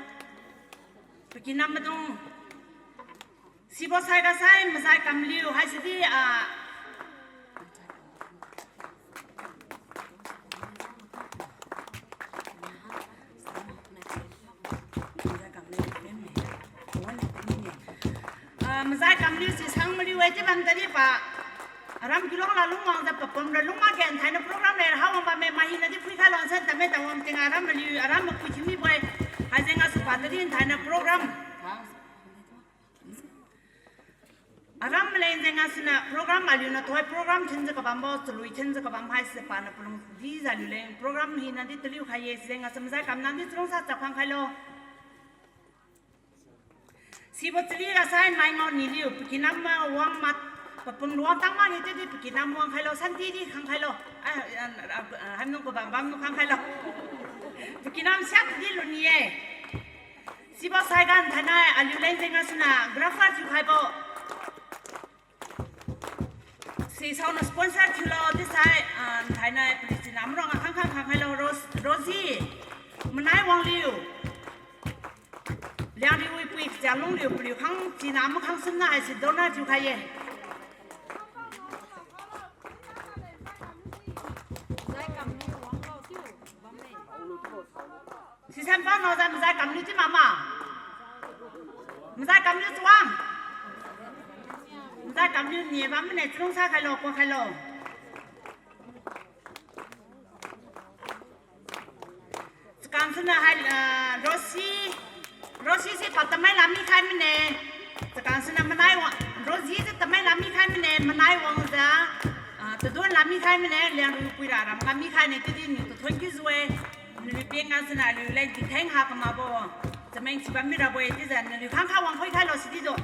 Pakinam maidung. Sibo saiga sai mazai kamliu haisidi, ah, ah, mazai kamliu si sang maliu-e chiu bam tadi pa. Aram kilong la lungwangjiu papum ra lung makge nthainiu program le ra hawang bamme mai hinadi phuikhailo san tame tawang tingga aram maliu, aram mapui thiu mibo-e. Haijeng gasu pa tadi nthainiu program. Aram maleng jeng gasuniu program aliuniu thoi program thinjiu kabambo, chalui thinjiu kabam haise paniu palung dijiu aliu leng program hinadi taliu khai-e sijeng gasu mazai kamnam di chalungsa chap khangkhailo. Sibo chali ga sai mai ngao niliu, pakinam ma wang mat, papum luang tang makge chiudi pakinam wangkhailo, santi di khangkhailo. Ah, ah, ah, ah, hamnung pabam bamnu khangkhailo. Pakinam siak di luni-e. Sibo saiga nthainai aliu leng jeng gasuniu grapher thiukhaibo. Sisaoniu sponsor thiulo chiusai, ah, nthainai paliu china maruangga khangkhang khangkhailo Ros-, Rosie. Manai wangliu. Liangriu wipui kachia lungliu paliu khang china makhang sumna haise donor thiukhai-e. Sisan pao naojiu mazai kamniu chiu mama. Mazai kamniu chiu wang. Mazai kamniu ni bam mane chalungsa khailo, kuak khailo. Chakang siniu hai, ah, Rosie, Rosie si pa tamai lam mikhai mane. Chakang siniu manai wang, Rosie si tamai lam mikhai mane, manai wangjiu, ah, tadun lam mikhai mane, Liangriu puira ramga mikhai ne, chiudi niu tu thonkiu jiu-e. Naliu peng gasuniu aliu leng ditheng ha kamakbo. Chameng si bam mirabo-e chiujiu naliu khangkha wang khoikhailo sidi jo.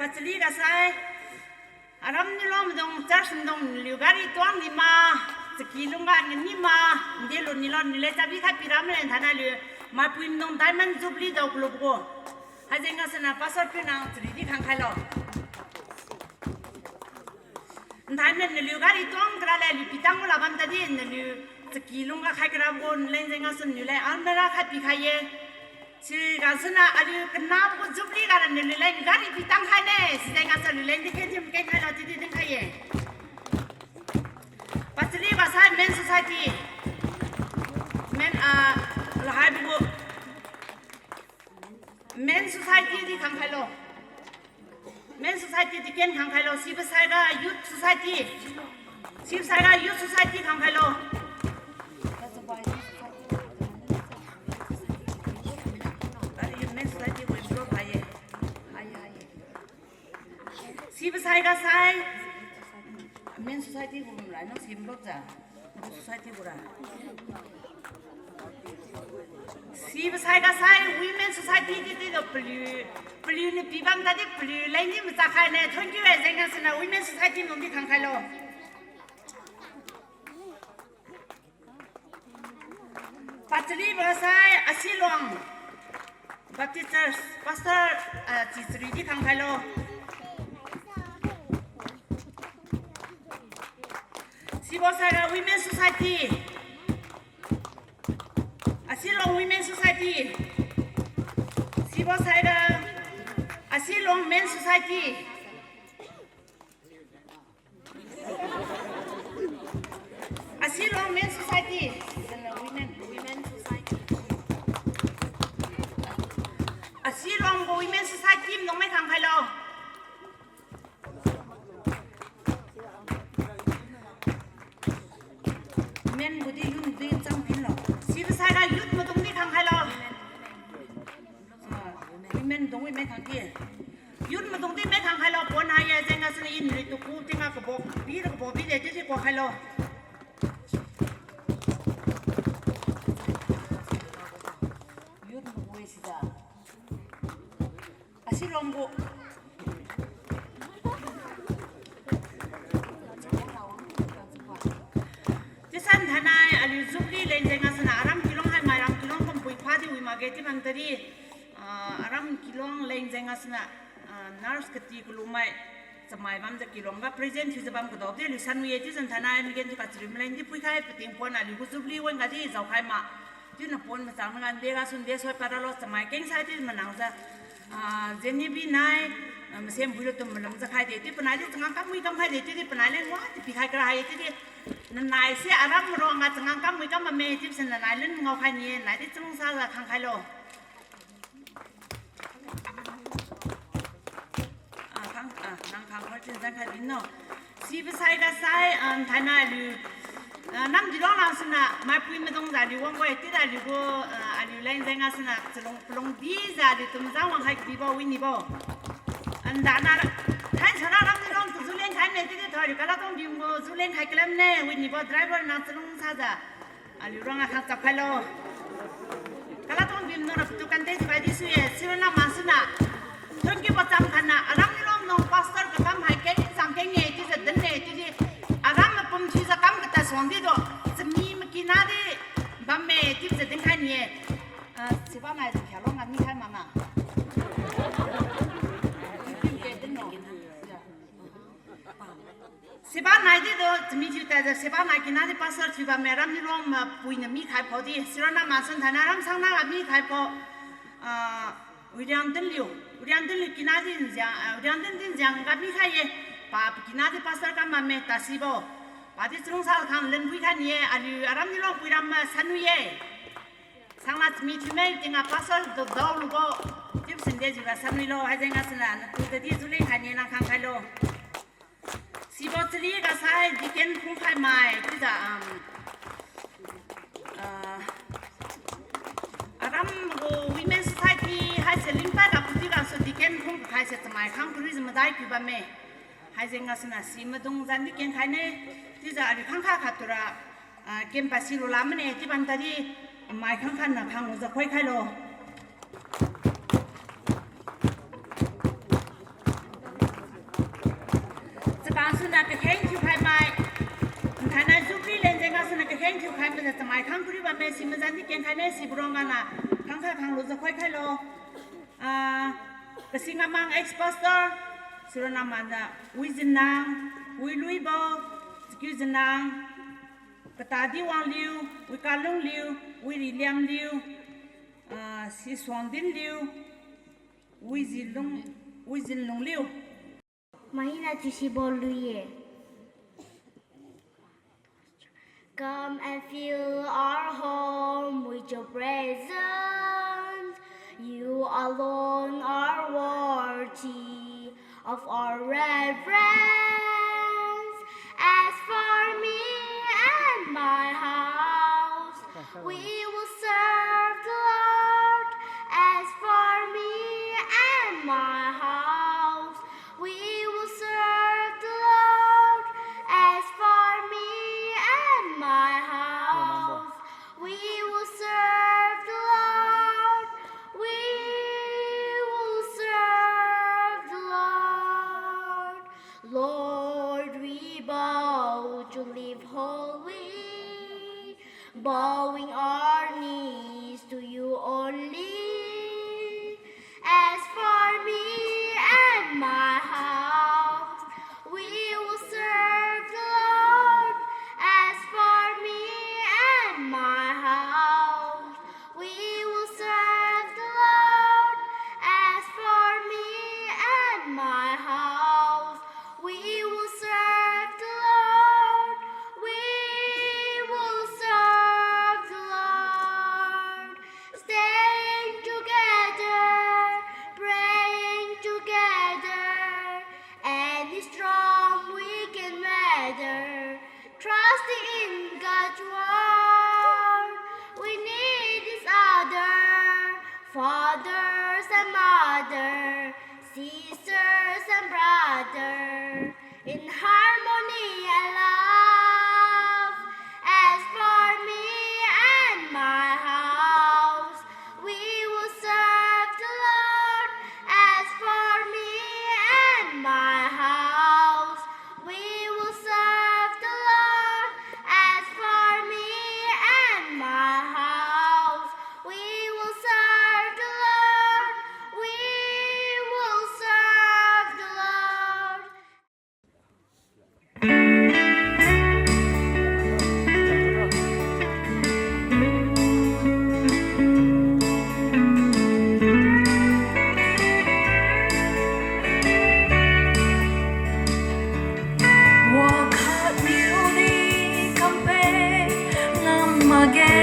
Chali ga sai, aram niu lom dung church dung naliu gari tuang ni ma, chaki lungga ngani ma, nde lu ni lo naliu leng chabi khai pira malen thainai aliu, maipui dung diamond jubilee dao kalubo gu. Haijeng gasuniu pastor piu nang chari di khang khailo. Nthainai naliu gari tuang kara le aliu pitang gu la bam tadi naliu chaki lungga khai karabo gu naleng jeng gasu naliu leng almera khai pikhai ye. Siga suniu aliu kanabo gu jubilee ga ra naliu leng gari pitang khai ne, sijeng gasu aliu leng di ken thiu ken khailo chiudi dinkhai ye. Pachali ga sai Men Society. Men, ah, lahaibo gu Men Society di khang khailo. Men Society di ken khang khailo. Sibo saiga Youth Society. Sibo saiga Youth Society khang khailo. Youth Men Society gu improve hai ye. Sibo saiga sai Men Society gu rai no sim lok ja. Society gu ra. Sibo saiga sai Women Society di di do paliu, paliu niu pibam tadi paliu leng di macha khai ne. Thank you, eh, jeng gasuniu Women Society dung di khang khailo. Pachali ga sai Asilong Baptist Church Pastor, ah, Chichari di khang khailo. Sibo saiga Women Society. Asilong Women Society. Sibo saiga Asilong Men Society. Asilong Men Society. Women, Women Society. Asilong gu Women Society maidung mai khang khailo. Men gu di youth di chang pilo. Sibo saiga youth maidung di khang khailo. Ah, women dung wi mai khang di. Youth maidung di mai khang khailo, pon hai ye jeng gasuniu in ri tu ku tingga kabo, bi ra kabo bi de chiudi ku khailo. Youth maidung wi sida. Asilong gu. Chiusan thainai aliu jubilee leng jeng gasuniu aram kilong hai mai ram kilong kumpui pha di wi makge chiu bam tadi, ah, aram kilong leng jeng gasuniu, ah, nurse kati kalumai chamai bamjiu kilong ga present thiujiu bam kadao di aliu san wi ye chiusan thainai migen thiu kachariu maleng di phuikhai pating pon aliu gu jubilee wan ga di jaokhai ma. Chiuniu pon machang nangande gasu nde soi paralo chamai keng sai di manangjiu, ah, Jenny bi nai, ah, masem phuilu tum malamjiu khai de chiu panai di changam kam wi kam khai de chiudi panai leng wa di pikhai kara hai chiudi. Nanai se aram ruangga changam kam wi kam bamme chiubo se nanai lun ngaokhai ni-e, nai di chalungsa ga khang khailo. Ah, khang, ah, nang khang khoi chin jang khai din no. Sibo saiga sai, ah, thainai aliu, ah, nam di long lang siniu maipui maidung jiu aliu wangbo-e chiudi aliu gu, ah, aliu leng jeng gasuniu chalung palung bijiu aliu tum jang wang khai kabibo winibo. Andana, thai sara ram di long tu ju leng khai ne chiudi thoi aliu kala tong bim gu ju leng khai kalam ne winibo driver nang chalungsajiu. Aliu ruangga khang chap khailo. Kala tong bim nura patu kande jiu bai di sui-e, sirana masuna. Thonkibo cham khatna, aram nilom nung pastor kakam hai keng chang keng-e chiujiu din-e chiudi. Aram mapum thiujiu kam katad suang di do. Chami makina di bamme chiujiu dinkhai ni-e. Ah, sibanai jiu khalong ga mikhai mana. Sibanai di do, chami thiu tadjiu sibanai kina di pastor thiu bamme, aram nilom mapuiniu mikhai phao di, sirana masun thainai aram sangna ga mikhai phao, ah, Uriang Dinliu, Uriang Dinliu kina di njiang, ah, Uriang Din di njiang ga mikhai ye, pa pakina di pastor kam bamme, tasibo. Padi chalungsa khang lun phuikhai ni-e, aliu aram nilom puiram ma sanwi ye. Sangla chami thiumai tingga pastor do daolubo. Chiubo sinde jiura sanwilo, haijeng gasuniu natu tadi ju leng khai ni-e nang khang khailo. Sibo chali ga sai deacon phungkhai mai chiujiu, um, ah, aram gu Women Society haise lingtai ga pudi gasu deacon phung khaise chamai khang parijiu madai kiu bamme. Haijeng gasuniu si maidung zan di kenkhai ne, chiujiu aliu khangkha khat tura, ah, kem pasi lula mane chiu bam tadi, mai khangkha na khang lujiu khoi khailo. Thank you khai majiu chamai khang kariu bamme, si mazan di kengkhai ne, sibo rong gana khangkha khanglujiu khoikhailo. Ah, Kasingamang ex-pastor, sirona manjiu, Wijinnang, Wiluibo, Chakiujinnang, Katadi Wangliu, Wikalungliu, Wiriliamliu, ah, Sisuangdinliu, Wijilung, Wijinlungliu. Mahina chiusibo lui-e. Come and fill our home with your presence. You alone are worthy of our reverence. As for me and my house, we will serve the Lord. As for me and my house, we will serve the Lord. As for me and my house, we will serve the Lord. We will serve the Lord. Lord, we vow to live holy, bowing our knees to you only. As for me and my house, we will serve the Lord. As for me and my house, we will serve the Lord. As for me and my house, we will serve the Lord. We will serve the Lord. Staying together, praying together, any storm we can weather, trusting in God's word. We need each other, fathers and mother, sisters and brother, in harmony and love. As for me and my house, we will serve the Lord. As for me and my house, we will serve the Lord. As for me and my house, we will serve the Lord. We will serve the Lord. Wakhat niudi kampei ngam makge,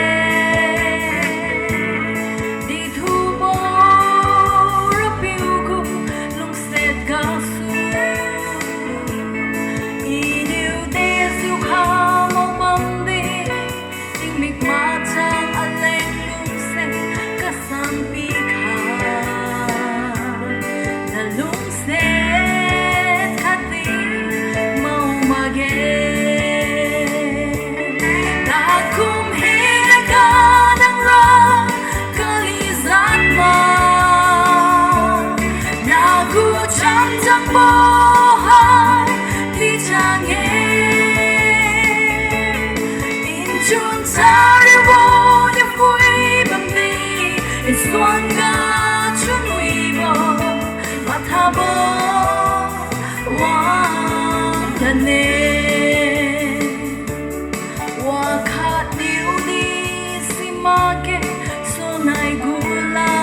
dithubo RAPIU gu lungsiat gasu, iniu dejiukha mao bamdi, tingmik machang aleng lungse kasan pikha, nalungsiat khatdi mao makge. Takum hina kadangra kalizan ma, nagu chamchangbo hai tichang-e. Nchun chariubo niu phui bamdi, nsuan ga chunwibo mathabo wang gane. Wakhat niudi simakge sunai gula,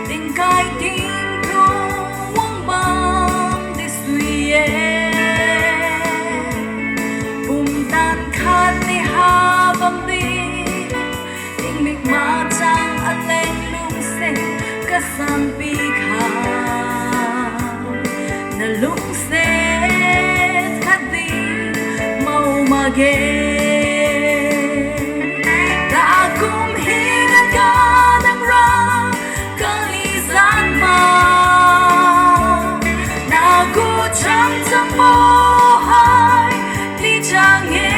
tingkai tingthung wangbamdi sui-e. Pumtan khatdi ha bamdi, tingmik machang aleng lungse kasan pikha, nalungsiat khatdi mao makge. Takum hina kadangra kalizan ma, nagu chamchangbo hai tichang-e.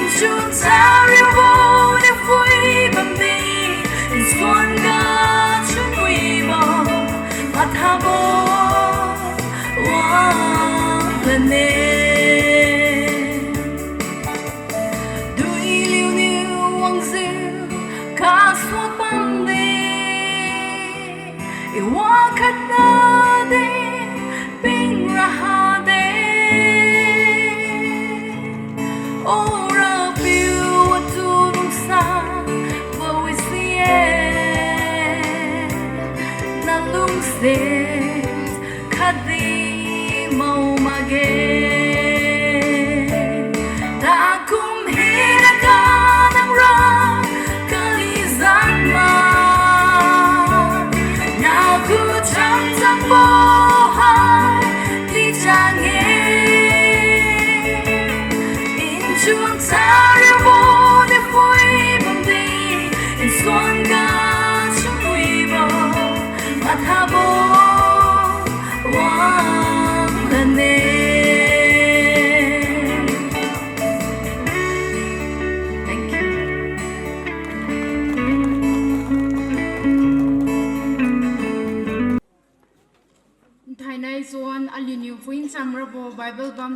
Nchun chariubo niu phui bamdi, nsuan ga chunwibo mathabo wang gane.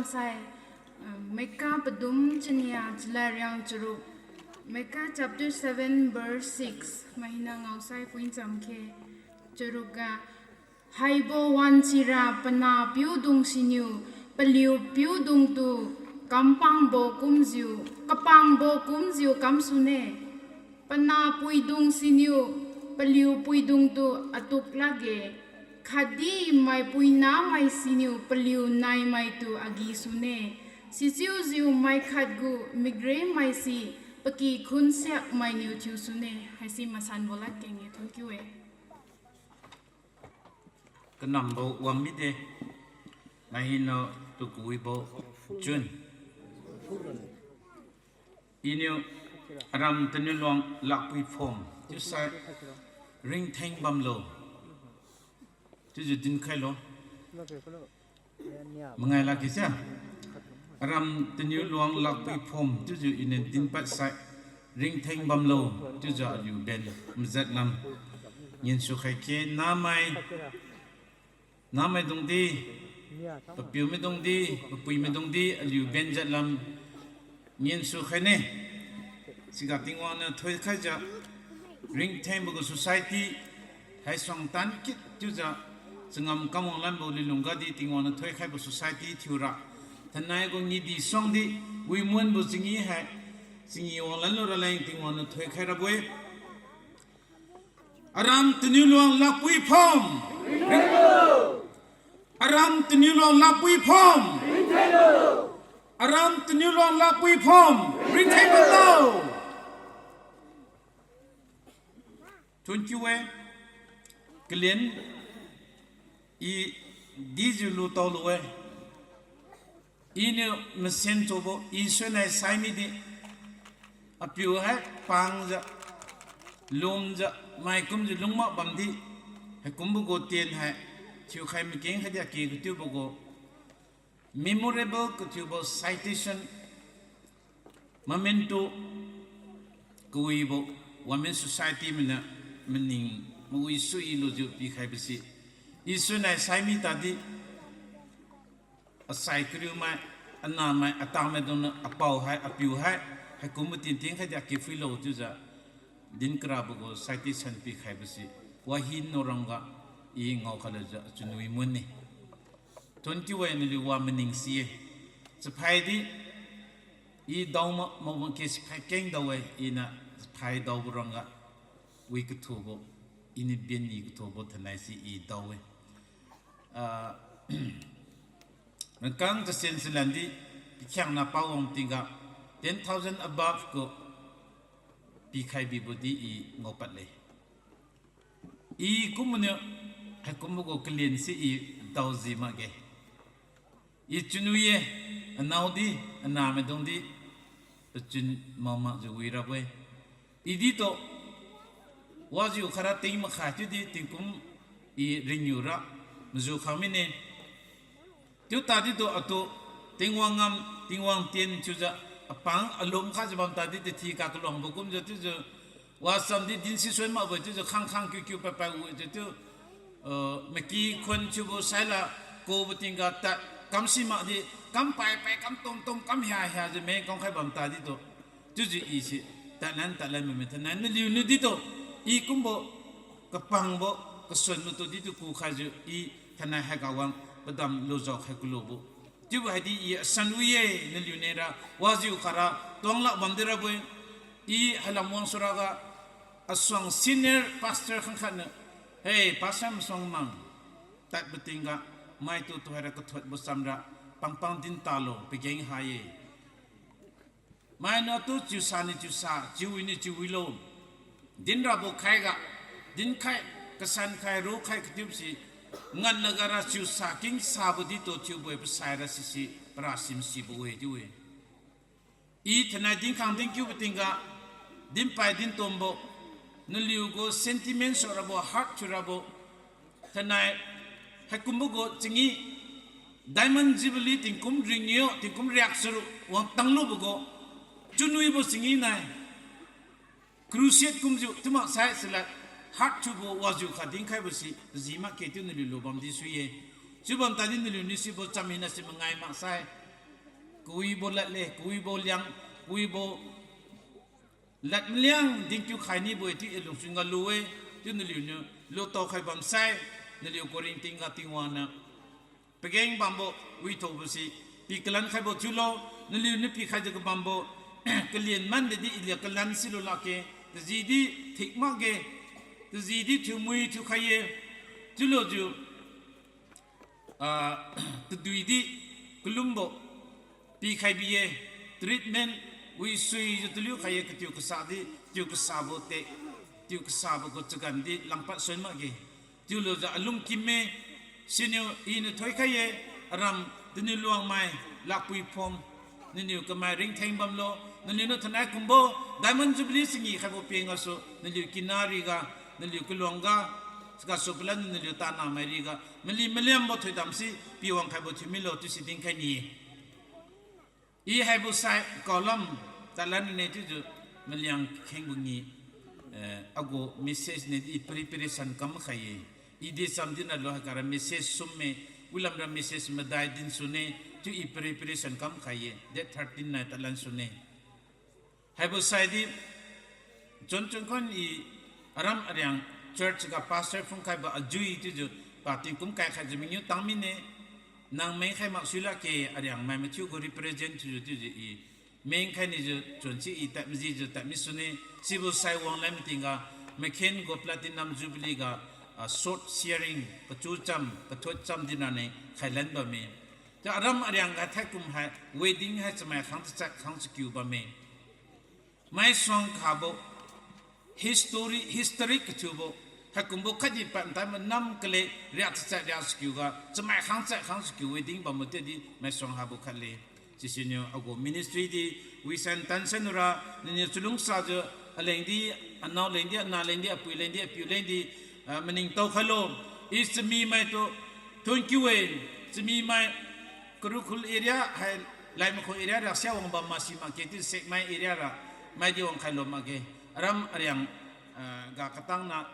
Sai, uh, Micah padum chania chalad riang charuk. Micah chapter seven verse six. Mai hina ngaosai phuincham khe. Charuk ga, haibo wan sira panah piudung siniu, paliu piudung tu kampangbo kumjiu, kapangbo kumjiu kamsune. Panah puidung siniu, paliu puidung tu atuk lakge, khatdi maipui namai siniu paliu naimai tu agi sune. Sichiujiu mai khat gu mikremai si pakikhun siak mainiu thiu sune. Haisi masanbo ladkeng-e, thonkiu-e. Kanambo wang mide, mai hina tu kawibo chun. Iniu aram taniu luang lakpui phom chiusai ringtheng bamlo chiujiu dinkhailo. Mangai lakge sia. Aram taniu luang lakpui phom chiujiu iniu dinpad sai ringtheng bamlo chiujiu aliu ben majat lam ngensu khai khe namai, namaidung di, papiumaidung di, papuimaidung di aliu ben jat lam ngensu khaine. Siga Tingwang niu thoikhaijiu ringthengbo gu society haisuang tan kit chiujiu changam kamwang lanbo liulung gadi Tingwang niu thoikhaibo society thiura thainai gu ngidi suangdi wimonbo chingi hai chingi wanglan lura leng Tingwang niu thoikhai rabo-e. Aram taniu luang lakpui phom. Aram taniu luang lakpui phom. Aram taniu luang lakpui phom. Ringtheng bamlo. Thonkiu-e. Kalen i dijiu lutao lu-e. Iniu masen thubo i suinai sai midi, apiu hai pangjiu, lumjiu, maikumjiu lungmak bamdi, haikumbo gu tien hai thiukhai makeng khatdi ake kathiubo gu memorable kathiubo citation, memento kawibo Women Society mainiu maning mawi sui lujiu pikhaibo si, i suinai sai mi tadi, asai kariumai, anahmai, atamaidungniu apao hai, apiu hai, haikumbo tintin khatdi ake phuilo chiujiu, dinkarabo gu citation pikhaibo si, wahi norangga i ngao khailujiu achunwi mun-e. Thonkiu-e, naliu wa maning si-e. Chaphaidi i daoma mawang ke siphai keng dao-e, iniu chaphai daobo rangga wi kathubo, iniu benni kathubo thainai si i dao-e. Ah, rangkang chasen chalandi pakhiangna pawang tingga ten thousand above gu pikhai bibo di i ngaopad le. I kumniu haikumbo gu kalen si i daoji makge. I chunwi-e, anaodi, anamaidungdi pachun mao makjiu wirabo-e. Idi tu wajiu khaira ting makhai chiudi tingkum i ringiura majiu khang mine. Chiu tadi tu atu Tingwang ngam, Tingwang tien chiujiu apang alum khajiu bam tadi tu thi ka kaluangbo kumjiu chiujiu wachamdi dinsi suan makbo chiujiu khangkhang kiukiu paipai wi chiu chiu, eh, maki khun chiubo saila kobo tingga tad kamsi makdi, kam paipai kam tomtom kam hiahiajiu meng kangkhai bam tadi tu. Chiujiu i si tadlan tadlan mame thainai naliuniu ditu i kumbo kapangbo, kasunbo tu ditu kukhaijiu i thainai haiga wang padam lujao khai kulubo. Chiubo haidi i asan wi-e, naliu nera wajiu khaira tuang lak bamdi rabo-e. I hailam wang suraga asuang senior pastor khangkhatniu, "Hey, pastor masuang mang, tadbo tingga maitu tuhoira kathotbo chamra pangpang din talo, pageng ha-e. Mainiu tu chiusa niu chiusa, chiuwi niu chiuwilo. Dinrabo khaiga, dinkhai, kasankhai, rukhai katiubo si, nganlagara chiusa kingsabo ditu chiubo-e pasaira sisi, parasim sibo-e," chiu-e. I thainai dinkhang dinkiubo tingga, dinpai dintombo, naliugu sentiment surabo, hurt thiurabo, thainai haikumbo gu chingi, Diamond Jubilee tingkum ringniu, tingkum riak charuk wangtang lubo gu, chunwibo chingi nai. Crusade kumjiu chiu maksai chalad, hurt thiubo wajiu kha dinkhaibo si paji makge chiu naliu lubamdi sui-e. Chiubam tadi naliuniu sibo cham hina si mangai maksai, Kawibo lad le, kawibo liang, kawibo lad maliang dingkiu khai nibo-e chiu i lungchun ga lu-e, chiu naliuniu lutao khai bamsai, naliu karingting ga Tingwang niu pageng bambo, withaobo si, pi kalan khaibo chiulo, naliuniu pikhaijiu kabambo, kalen man didi iliak kalan silu lakge, tajidi thik makge, tajidi thiumui thiukhai-e, chiulujiu, ah, taduidi kalumbo pikhai bi-e, treatment wisuijiu taliu khai-e, katiu kasadi, tiu kasabo te, tiu kasabo gu chagan di langpad sui makge. Chiulujiu alung kim-e, siniu iniu thoikhai-e, aram taniu luangmai, lakpui phom, naniu kamai ringtheng bamlo, naniu niu thainai kumbo, Diamond Jubilee changi khaibo peng gasu, naliu kina riga, naliu kaluang ga, gasu palan naliu tanamai riga, mali maliambo thoidam si, piwang khaibo thiumilo chiusi dinkhai ni-e. I haibo sai kaolam talan ne chiujiu maliang khengbo ngi, eh, agu message ne di preparation kam khai-e. I di cham dinra lo haikara message sum-e, wilamra message madai din sune, chiu i preparation kam khai-e, date thirteen nai talan sune. Haibo saidi, chunchun khon i aram ariang church ga pastor phungkhaibo ajui chiujiu, pa tingkum kai khaijiu mangiu tang mine, nang mengkhai mak sui lakge ariang mai mathiu gu represent thiujiu chiujiu i mengkhai nijiu chunsi i tad majijiu tad mi sune, sibo sai wang lan mating ga, makhen gu platinum jubilee ga, ah, sword sharing, kachu cham, kathot cham dinra ne khailan bamme. Chiu aram ariang ga thaikum hai, wedding hai chamai khang tachat khang chakiu bamme. Maisuang khabo, history, history kathiubo, haikumbo khatdi pad ntai manam kale riak tachat riak chakiu ga, chamai khang chat khang chakiu wedding bambo tadi maisuang habo khat le. Sisiniu agu ministry di, wisan tansan ra, niniu chalungsajiu, aleng di, anao leng di, ana leng di, apui leng di, apiu leng di, ah, maningtao khailo, i chamimai tu, thonkiu-e, chamimai, Karukhul area hai, Laimakho area ra sia wang bam masi makge, tin Sekmai area ra, maidi wang khailo makge, aram ariang, ah, ga katang na,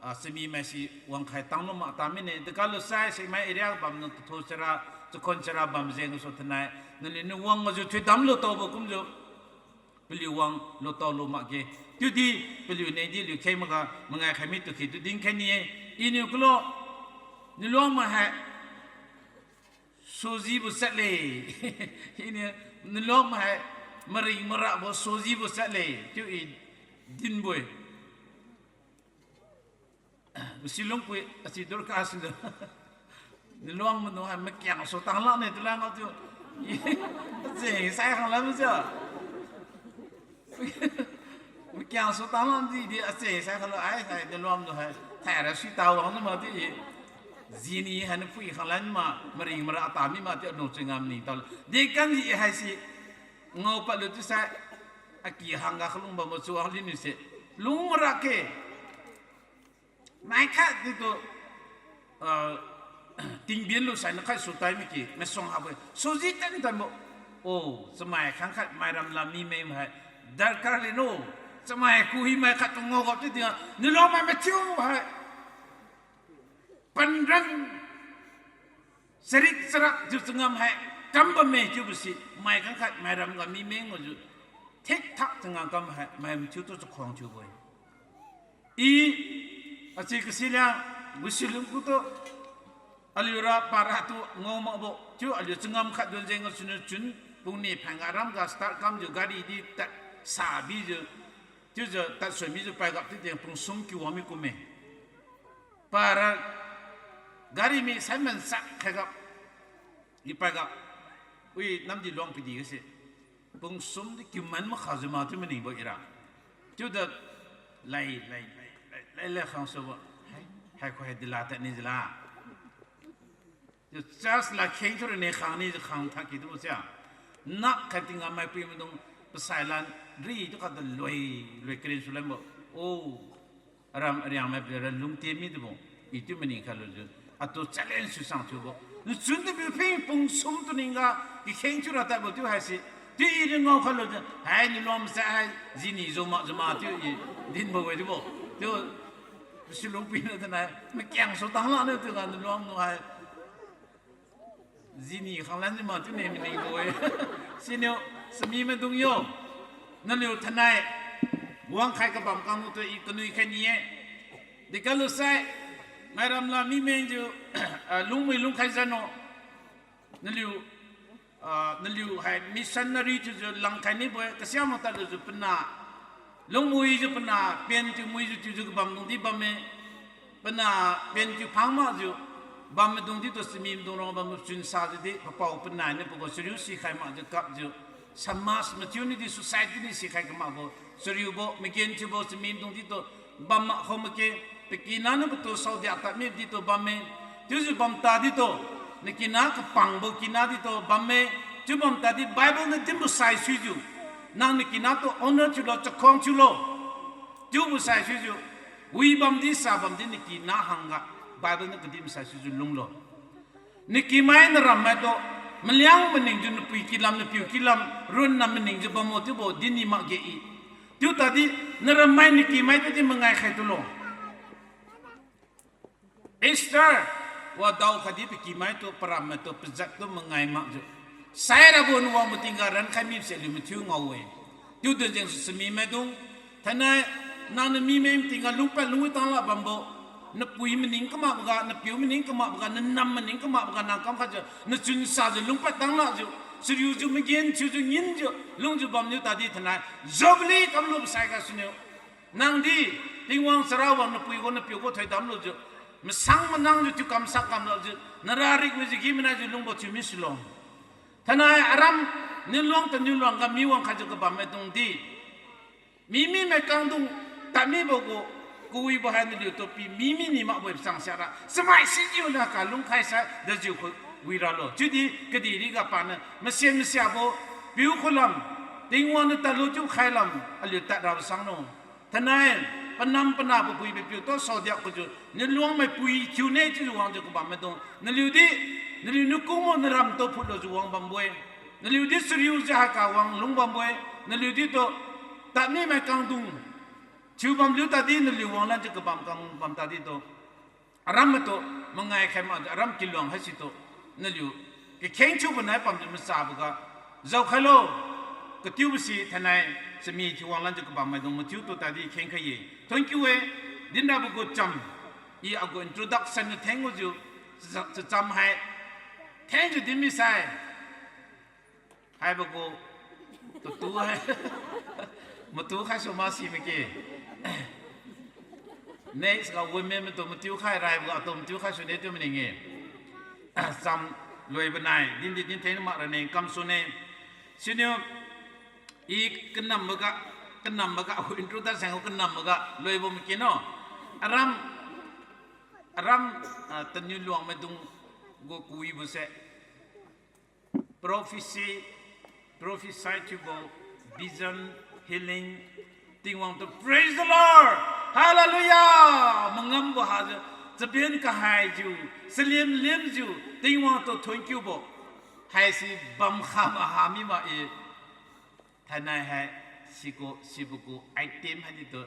ah, chamimai si wangkhai tanglu mak ta mine, dekalu sai Sekmai area bam nang tatho sira, chakhon sira bam jeng gasu thainai, naliuniu wang gajiu thuidam lutaobo kumjiu, paliu wang lutao lu makge. Chiudi paliu ne di liu kheng maga mangai khai mi tu khi tu dinkhai ni-e. Iniu kulo, naluang mai hai sujibo chat le. Iniu naluang mai hai maring marabo sujibo chat le chiu i dinbo-e. Silungpui, asi Dorcas niu, naluang maidung hai makiang su tang lakne tu la ngao chiu. Acheng sai khang lam jiu. Makiang su tang lak di di acheng sai khalo ai, hai naluang maidung hai thaira sui ta wang na mak di i. Jini hai napui khang lan ma, maring mara ta mi mak di alung chengam ni ta. Dekan ji haise ngao padlu chiusai, aki hangga khalung bambo chuang liniu se, lung mara ke. Mai khat di tu, ah, tingbian lu sai na khai su tai miki, maisuang habo-e. Suji tan tanbo. O, chamai khang khat mairam lam mi meng hai darkar leno. Chamai kuhi mai khat tu ngao gap chiu dinga, naluang mai mathiu hai panran charik charak jiu changam hai kam bamme chiubo si, mai khang khat mairam ga mi meng gajiu thik thak changam kam hai mai mathiu tu chakhuang thiubo-e. I, achi kasi liang, gusi lungku tu, aliura para tu ngao makbo chiu aliu changam khat don jeng gasuniu chun, pung ni phang ga ram ga start kamjiu gari di tad sabijiu, chiujiu tad sui mijiu pai gap chiu di pung sum kiu wang mi kumme. Para gari mi sai mansak khai gap, i pai gap, wi namdi luang pidi gase. Pung sum di kiuman makhajiu ma chiu maningbo ira. Chiuda lai, lai, lai, lai, lai, lai khang subo. Hai, hai kho hai dila tadni jila. Chiu church la kheng thiura ne khang ni jiu khang thak kidubo sia. Nak khat tingga maipui maidung pasai lan ri tu khat da loi, loi karen su lanbo. O, aram ariang mai pira lungte midibo. I chiu maning khalujiu, atu challenge su sang thiubo. Nchun tapiu pheng pung sum tu ningga kikheng thiura tadbo chiu haise. Chiu i ri ngao khalujiu, hai naluang masa hai jini jo mak jo ma chiu i dinbo-e chiubo. Chiu, silungpui na tanai makiang su tang lakne chiu ga naluang nu hai jini khang lan ji ma chiu ne maningbo-e. Siniu, sami maidung yo. Naliu thainai wangkhai kabam kangtu i kanui khai ni-e. Dikalusai, mairam la mimengjiu, ah, lungmui lungkhai jano. Naliu, ah, naliu hai missionary thiujiu langkhai nibo-e, kasiamang tadlujiu pana. Lungmuijiu pana, pen thiu muijiu thiujiu kabamdung di bamme. Pana pen thiu phang makjiu bammaidung ditu sami maidung rong bambo chunsajiu di papao panai niu pagu chariu sikhai makjiu kapjiu. Samas mathiu niu di society niu sikhai kamakbo, chariubo, magenthiubo sami maidung ditu bam mak kho makge, pakina niu patu saodia tadmi ditu bamme. Chiujiu bam tadi tu, nakina kapangbo kina ditu bamme. Chiu bam tadi Bible niu dinbo saisuijiu, nang nakina tu honor thiulo, chakhuang thiulo. Chiubo saisuijiu, wi bamdi sa bamdi nakina hangga, Bible niu kadin saisuijiu lunglo. Nakimai narammai tu, maliang maningjiu napui kilam, napiu kilam, ronna maningjiu bambo chiubo dinni makge i. Chiu tadi, narammai nakimai tadi mangai khai tulo. Esther, wadaokhaidi pakimai tu, parammai tu, pajat tu mangai makjiu. Sairabo nuwang matingga rankhai mibose aliu mathiu ngao-e. Chiu dunjeng su sami maidung, thainai nangniu mimeng matingga lungpad lungwi tangla bambo, napui maning kamakboga, napiu maning kamakboga, nanam maning kamakboga nang kamkhatjiu, nachunsajiu lungpad tanglakjiu, chariujiu, magenthiujiu, nginjiu, lungjiu bamniu tadi thainai, Jubilee kamlubo saiga siniu. Nangdi, Tingwang charawang napui gu napiu gu thoidam lujiu, masang manangjiu thiukamsa kamlajiu, nara riklujiu gi-manaijiu lungbo thiumi sulo. Thainai aram, niuluang taniuluang ga mi wangkhaijiu kabam maidung di. Mimimai kangdung, tadmibo gu, kawibo hai naliutu pi mimi ni makbo-e pachang siara. Chamai sijiu na kalungkhai sai, dajiu khu wi ralo. Chiudi kadihriga paniu, masen masiabo, piu khulam, Tingwang niu tadlu chiu khailam, aliu tad rabo sanglo. Thainai, panam pana papui papiu tu saodiak khujiu, niuluangmai pui thiune chiujiu wangjiu kabam maidung. Naliudi, naliu niu kungbo naramtu phutlujiu wang bambo-e. Naliudi chariujiu haiga wang lung bambo-e. Naliudi tu, tadmimai kangdung thiubamliu tadi naliu wanglanjiu kabam kang bam tadi tu. Aram maitu, mangai khai makjiu, aram kiluang haisitu, naliu, kakheng thiubo nai pamjiu machaboga, jaokhailo, katiubo si thainai, chami thiu wanglanjiu kabam maidung mathiutu tadi khengkhai-e. Thank you-e, dinrabo gu cham, i agu introduction niu thenglujiu, cha-, chacham hai, thengjiu din misai. Haibo gu, tatu hai. Matu khaisu masi makge. Next ga women matu matiu khai raibo gu atu matiu khaisune chiu maning-e. Cham loibo nai, dindi din theng mak rane kamsune. Siniu, i kanamboga, kanamboga, introduction gu kanamboga, loibo makge no. Aram, aram, ah, taniuluang maidung gu kawibo se. Prophecy, prophesy thiubo, vision, healing, Tingwang tu, praise the Lord, hallelujah, mangambo hajiu, chaben kahaijiu, salim limjiu, Tingwang tu thank you bo, haisi bamkha maha mi ma-e. Thainai hai, sigu, sibo gu item haidi tu,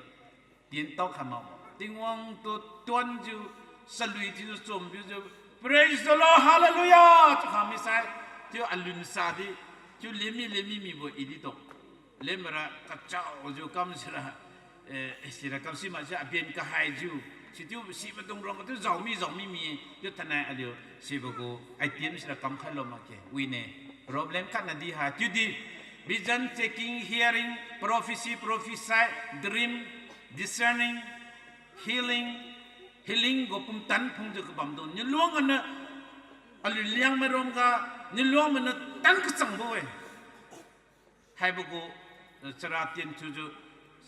tintao khai mak. Tingwang tu tuanjiu, salui thiujiu, chombiujiu, praise the Lord, hallelujah chiu kha misai, chiu alunsa di, chiu lemmi lemmi mibo i di tu. Lemra kachaojiu kam sira, eh, sira kam si makjiu aben kahaijiu. Sichiu si maidung rong katiu jaomi jaomi mi, chiu thainai aliu sibo gu item sira kamkhailo makge. Wine, problem khatna di ha, chiudi, vision, checking, hearing, prophecy, prophesy, dream, discerning, healing, healing gu pumtan phungjiu kabamdung. Niuluang aniu, aliu Liangmai rongga, niuluang mainiu tan kachangbo-e. Haibo gu, eh, chara tien thiujiu,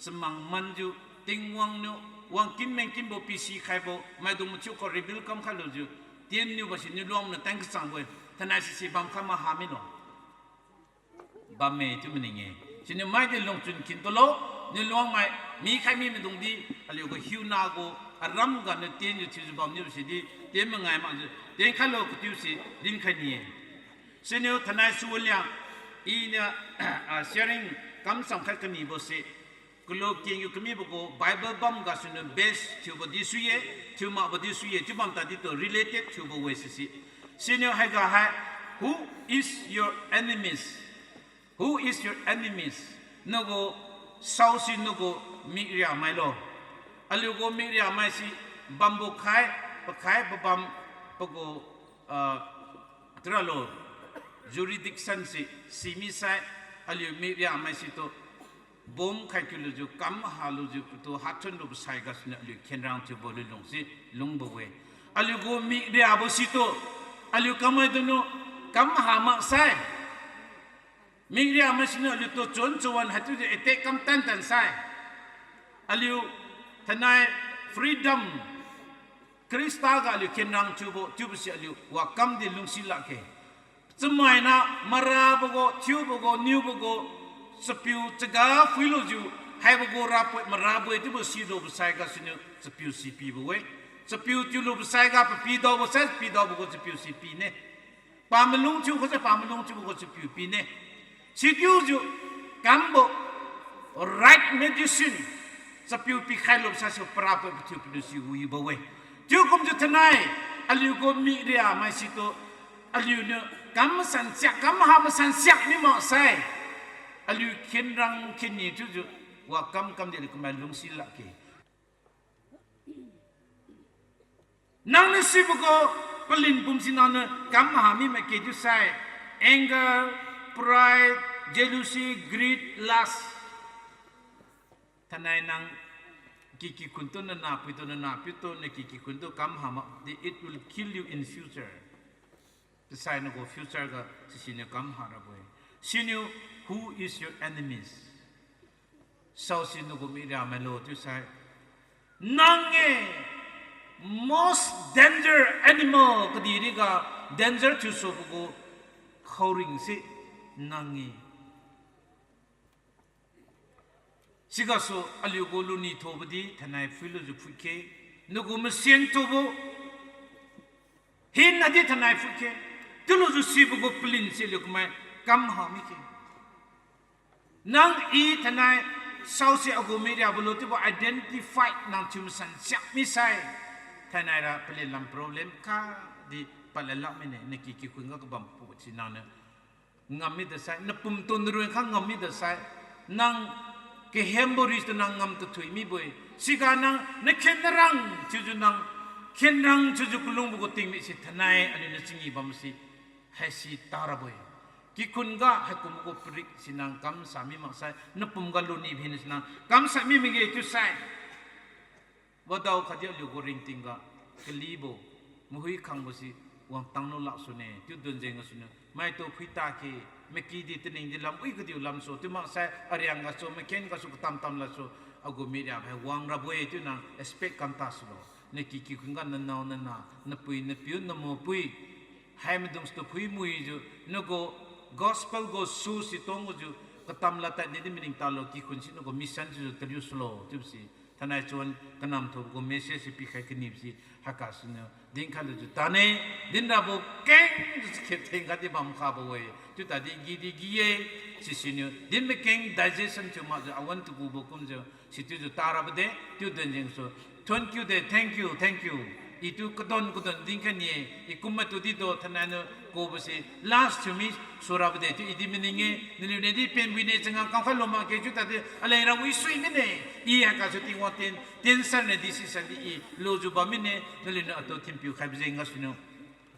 chamang manjiu, Tingwang niu, wangkin mengkinbo pisi khaibo, maidung mathiu kha reveal kamkhailujiu, tienniubo si niuluang mainiu tan kachangbo-e, thainai sisi bamkha maha milo. Bamme chiu maning-e. Siniu maidi lungchun khin tulo, niuluangmai, mikhai mi maidung di, aliu gu hiuna gu, aram ganiu tienjiu thiujiu bamniu sidi, tien mangai makjiu, tienkhailo katiu si, dinkhai ni-e. Siniu thainai suwaliang, iniu, ah, sharing kamcham khai kamibo se, kalu kengjiu kamibo gu Bible bam gasuniu base thiubo di sui-e, thiu makbo di sui-e, chiu bam tadi tu related thiubo we sisi. Siniu haiga hai, who is your enemies? Who is your enemies? Nagu saosi nagu mikria mailo. Aliugu mikria maisi bambo khai, pakhai, pabam, pagu, ah, taralo, jurisdiction si, simi sai, aliu mikria maisitu, bom khai kiulujiu, kam halujiu, patu hathon lubo sai gasuniu aliu khenrang thiubo lulung si lungbo-e. Aliugu mikriabo situ, aliu kamaidungniu, kam ha maksai. Mikria maisiniu aliutu chun chawan haichiujiu attack kam tantan sai. Aliu thainai freedom Khrista ga aliu khenrang thiubo, chiubo si aliu wakam di lungsi lakge. Chamaina marabo gu, thiubo gu, niubo gu, chapiu chaga phuilujiu, haibo gu rapoi marabo-e chiubo silubo sai gasuniu chapiu si pibo-e. Chapiu tiulubo sai ga papidaobo sai, pidaobo gu chapiu si pine. Pamalung thiu khasai pamalung thiubo gu chapiu pine. Sichiujiu kambo right medicine chapiu pikhailubo sasu parapoi pathiu paliu si wibo-e. Chiu kumjiu thainai, aliugu mikria maisitu, aliuniu kam masan siak, kam ha masan siak mi maksai, aliu khenrang khenni chiujiu, wakam kam di aliu kamai lungsi lakge. Nangniu sibo gu palin pumsi nangniu kam ha mi makge chiusai, anger, pride, jealousy, greed, lust. Thainai nang kikikhuntu nanahpuitu nanahpiutu na kikikhuntu kam ha makdi, it will kill you in future. Tasai nagu future ga sisiniu kam ha rabo-e. Siniu, who is your enemies? Saosi nagu mikria mailo chiusai, nang-e, most danger animal kadihriga danger thiusubo gu khaoring se nang-e. Sigasu aliugu luni thubo di thainai phuilujiu phuikhe, nagu masen thubo, hinadi thainai phuikhe, chiulujiu sibo gu palin si aliu kamai kam ha mikhe. Nang i thainai saosi agu mikriabo lo chiubo identify nang thiu masan siak misai, thainai ra palin lam problem khatdi padlad lak mine, na kikikhun ga kabam pu si nangniu ngam mida sai, napum tu narun khang ngam mida sai, nang kahembo ritu nang ngam tathui mibo-e. Siga nang nakhen narang chiujiu nang khenrang chiujiu kalungbo gu tingmik si thainai aliuniu chingi bamsi haisi tarabo-e. Kikhun ga haikumbo gu parik si nang kamsa mi maksai, napum ga luni bine si nang kamsa mi makge chiusai, wadao khatdi aliugu ringting ga kalibo, mahui khangbo si wangtang lu laksune, chiu dunjeng gasuniu maitu phuita khe, makidi taning di lam wi kadiu lamsu chiu maksai, ariang gasu, makhen gasu, katam tam lasu, agu mikriabo hai wang rabo-e chiu nang expect kam tasulo. Na kikikhun ga nanao nana, napui napiu, namopui, hai maidung situ phui muijiu, nagu gospel gu su si tongjiu, katam lad tadni di maning talo, kikhun si nagu mission sijiu taliu sulo chiubo si thainai chun kanam thubo gu message si pikhai kanibo si, haiga siniu dinkhai lujiu tane, dinrabo kengjiu chakhep theng khatdi bam khabo-e, chiu tadi gidi gi-e, sisiniu din makeng digestion thiu makjiu awan tugubo kumjiu, sichiujiu tarabo de, chiu dunjeng su, thank you de, thank you, thank you. Itu kadon kadon dinkhai ni-e, i kum matu dido thainai niu kubo si last thiumi surabo de, chiu i di maning-e, naliuniu di penbuine changam kamkhai lo makge chiu tadi, aleng ra wisui mine, i haigasu Tingwang ten, tensan ne decision di i lujiu bam mine, naliuniu atu thinpiu khaibo jeng gasuniu.